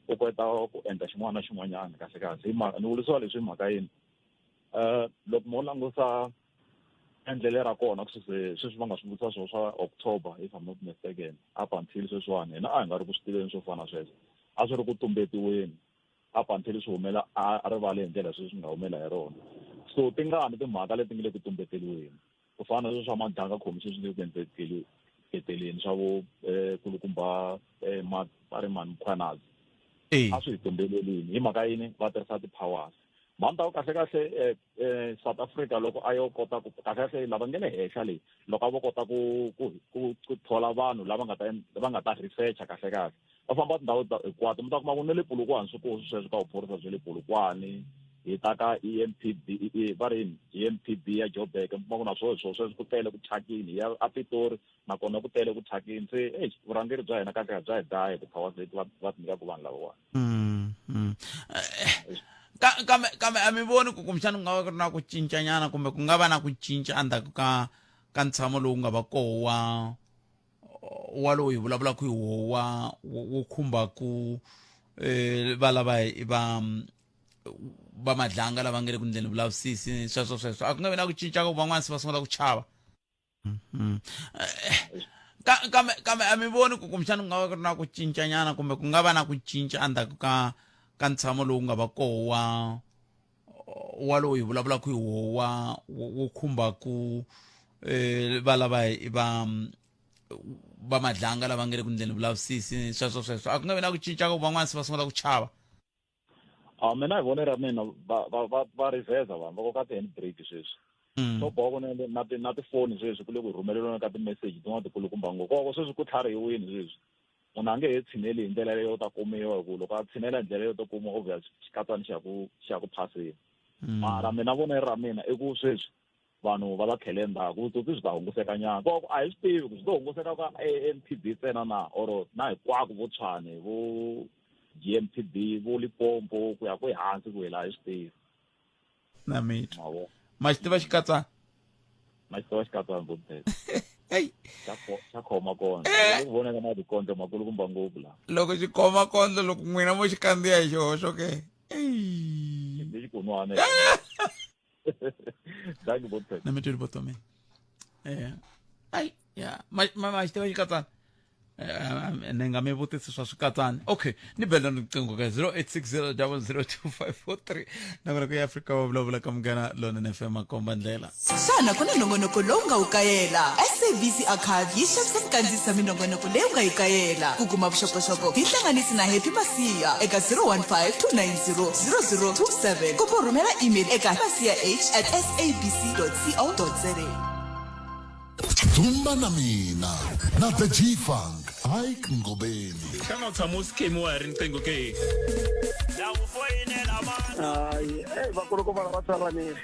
Speaker 16: u kota ku endla xin'wana na xin'wanyana kahle kahle hi mhaka ni vurisiwa leswi hi mhaka yini eh loko mo langusa endlele ra kona ku suse sweswi va nga swi vutisa swona swa October if I'm not mistaken up until sweswiwani hina a hi nga ri ku swi tiveni swo fana sweswo a swi ri ku tumbetiweni up until swi humela a rivaleni hi ndlela sweswi nga humela hi rona so tingani timhaka leti nga le ku tumbeteliweni ku fana na sweswi swa Madlanga Commission swi le ku endlekeli keteleni swa vo eh, kulukumba eh, va ri mani Mkhwanazi a swi hi tumbelelini hi mhaka yini va tirhisa ti-powers mhani ta ku kahle kahle eh, eh, South Africa loko a yo kota ku kahle kahle lava nge le henhla leyi loko a vo kota ku ku ku ku thola vanhu lava nga ta va nga ta researcha kahle kahle va famba tindhawu hinkwato mi ta kuma ku ne le Polokwane swi koho sweswo ka vuphorisa bya le Polokwane hi ta ka EMPB va ri yini EMPB ya Joburg mi kuma ku na swona swo sweswo ku tele ku thyakini hi ya a Pitori nakona ku tele ku thyakini se eish vurhangeri bya hina kahle kahle bya hi dlaya hi ti-powers leti va va ti nyikaka vanhu lavawani
Speaker 1: Mm, mm. Eh, ka- kambe kambe a mi voni ku kumbexana ku nga va ku ri na ku cincanyana kumbe ku nga va na ku cinca endzhaku ka ka ntshamo lowu nga va koho wa wa lowu hi vulavulaka hi woho wa wo khumba ku eh, va lava va va madlanga lava nga le ku ndleni vulavisisi sweswo sweswo a ku nga vi na ku cinca ka ku van'wana se va sungula ku chava Mm. Eh, kambe kambe a mi voni ku kumbexana ku nga va ku ri na ku cincanyana kumbe ku nga va na ku cinca endzhaku ka ka ntshamo lowu nga va koho wa wa lowu hi vulavulaka hi woho wa wo khumba ku eh, va lava va va madlanga lava nga le ku ndleni vulavisisi sweswo sweswo a ku nga vi na ku cinca ka ku van'wana se va sungula ku chava
Speaker 16: A mina hi vonelo ra mina va va va va riveza vanhu va koka ti-hand brake sweswi swo boha ku na na ti na tifoni sweswi ku le ku rhumeleriweni ka ti-message tin'wana tikulukumba ngopfu koko sweswi ku tlharihiwini sweswi munhu a nge he tshineli hi ndlela leyo ta kumiwa hi ku loko a tshinela hi ndlela leyo ta kumiwa obvious xikatsani xa ku xa ku phaseni mara mina vonelo ra mina i ku sweswi vanhu va ta tlhela endzhaku vutsotsi byi ta hunguseka nyana ko a hi swi tivi ku byi to hunguseka ka ANPB ntsena na or na hinkwako vo Tshwane vo GMPB vo Limpopo ku ya kwihi hansi ku hela a hi swi tivi
Speaker 1: na mitwa ma xi tiva xikatsana
Speaker 16: ma xi tiva xikatsana vo
Speaker 1: Hey.
Speaker 16: Xa xa khoma kondlo
Speaker 1: Eh.
Speaker 16: ku vonaka na tikondlo makulukumba ngopfu laha
Speaker 1: loko xi khoma kondlo loko n'wina mo xi kandziya hi xihoxo ke Eyi.
Speaker 16: lexi kunwana Dankie botpet.
Speaker 1: Na mi tweli botomi. Eh. Ai, ya, ma ma ma xi tiva xikatsana. Eh, ni nga mi vutisi swa swikatsana. Okay, ni bela riqingho ka 0860002543. Nakona ku ya Afrika wa vulavula ka Munghana Lonene FM makomba ndlela.
Speaker 2: Xana ku na nongonoko lowu nga wu kayela? SABC Archive yi xavisa minkandziyiso ya minongonoko leyi u nga yi kayela. Ku kuma vuxokoxoko, hi hlanganisi na Happy Masiya eka 015 290 0027 kumbe u rhumela email eka masiyah at sabc co za.
Speaker 5: Dzumba na mina na The G-Funk Ike Ngobeni.
Speaker 12: Xana u tshama u skemiwa hi riqingho ke?
Speaker 14: Hayi, eyi vakulukumba lava tsalanile.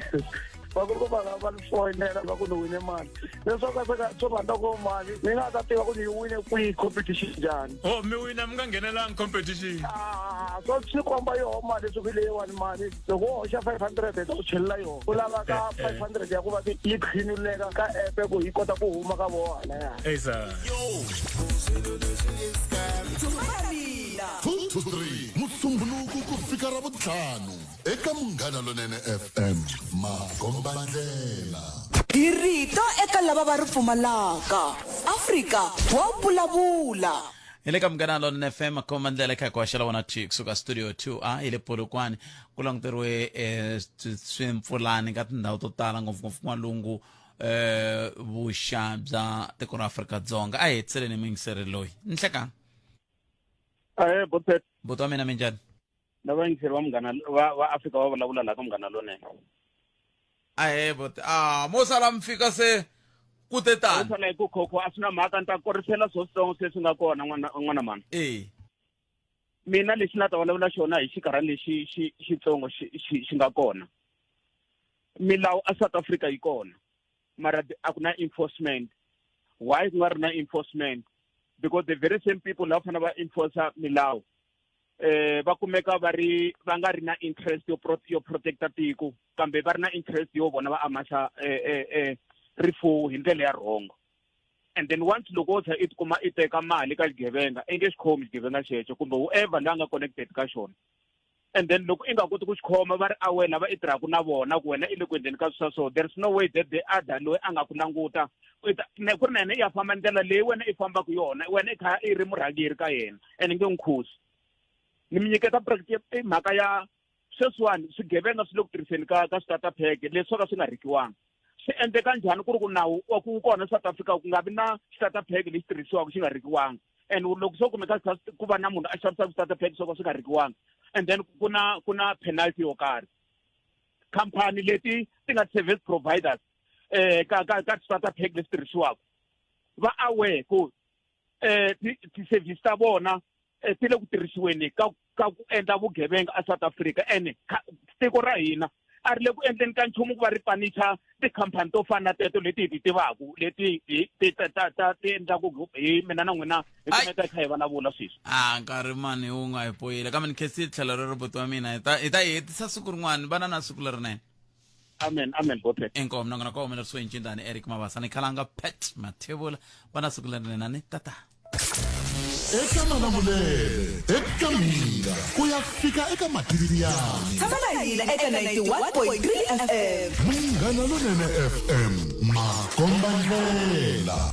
Speaker 14: Vakulukumba lava va ni foyinela va ku ni wine mali. Leswaku ka se swo rhandza ku mali ni nga ta tiva ku ni yi wine kwihi competition njhani.
Speaker 12: Oh, mi wina mi nga nghenelangi competition.
Speaker 14: Ah, so swi komba yoho mali leswaku hi leyiwani mali loko wo hoxa 500 hi ta ku chelela yona ku lava ka 500 ya ku va yi qhinuleka ka app ku yi kota ku huma ka voho halaya.
Speaker 12: Esa.
Speaker 5: 2 to 3 Musumbhunuku ku fika Ravuntlhanu eka Munghana Lonene FM Makombandlela.
Speaker 2: Hi rito eka lava va ri pfumalaka. Afrika wa vulavula.
Speaker 1: Hi le ka Munghana Lonene FM Makombandlela eka ku haxela wona 2 kusuka studio 2 a hi le Polokwane ku languteriwe eh, swimpfulani ka tindhawu to tala ngopfungopfu n'walungu eh vuxa bya tiko ra Afrika-Dzonga a hi hetiseleni muyingiseri loyi nhlekani
Speaker 17: Ahee, Botpet.
Speaker 1: Buti wa mina minjhani?
Speaker 17: Na vayingiseri va munghana va va Afrika va vulavula laha ka munghana lonene.
Speaker 1: Ahee buti. Ah, mo sala mi fika se Ku te tani.
Speaker 17: Sala hi ku khokho a swi na mhaka ni ta korisela swo switsongo sweswi nga kona n'wana n'wana mhani.
Speaker 1: Eh.
Speaker 17: Mina lexi na ta vulavula xona hi xikarhani lexi xi xitsongo xi xi xi nga kona. Milawu a South Africa yi kona. Mara a ku na enforcement. Why ku nga ri na enforcement? Because the very same people lava fanele va enforce milawu eh va kumeka va ri va nga ri na interest yo pro, yo protecta tiko kambe va ri na interest yo vona va amasa eh, eh, eh, rifuwo hi ndlela ya wrong and then once loko wo tlhela i tikuma i teka mali ka xigevenga i nge xi khomi xigevenga xexo kumbe whoever loyi a nga connected ka xona and then loko i nga koti ku xi khoma va ri aware lava i tirhaka na vona ku wena i le ku endleni ka swa so there is no way that the other loyi a nga ku languta ku ri na yena i ya famba ndlela leyi wena i fambaka yona wena i kha i ri murhangeri ka yena and nge n'wi khusi ni mi nyiketa i mhaka ya sweswiwani swigevenga swi le ku tirhiseni ka ka swi-starter pack leswi swo ka swi nga rhekiwanga swi endleka njhani ku ri ku nawu wa ku kona South Africa ku nga vi na starter pack lexi tirhisiwaka xi nga rhekiwanga and loko swo kumeka ku va na munhu a xavisaka starter pack swo ka swi nga rhekiwanga and then ku na ku na penalty yo karhi khampani leti ti nga service providers eh ka ka ka starter pack leswi tirhisiwaka va aware ku eh ti-service ta vona eh, ti le ku tirhisiweni ka ka ku endla vugevenga a South Africa ene tiko ra hina a ri le ku endleni ka nchumu ku va ri panicha tikhampani to fana na teto leti hi ti tivaku leti ti ta ta ti endlaku hi mina na n'wina hi kumeka hi kha hi vulavula sweswi
Speaker 1: a nkarhi mani wu nga hi poyile kambe ni khensile tlhelo rero buti wa mina hi ta hi ta yi hetisa siku rin'wana vana na siku lerinene
Speaker 17: amen amen bote
Speaker 1: inkomu nongonoko wa humelerisiwe hi ncindani eric mabasa ni khalanga pet mathebula va na siku lerinene ni tata
Speaker 5: eka malamulele eka mina ku ya fika eka matiriyani
Speaker 2: tshama na hina eka 91.3 fm
Speaker 5: munghana lonene fm makombandlela.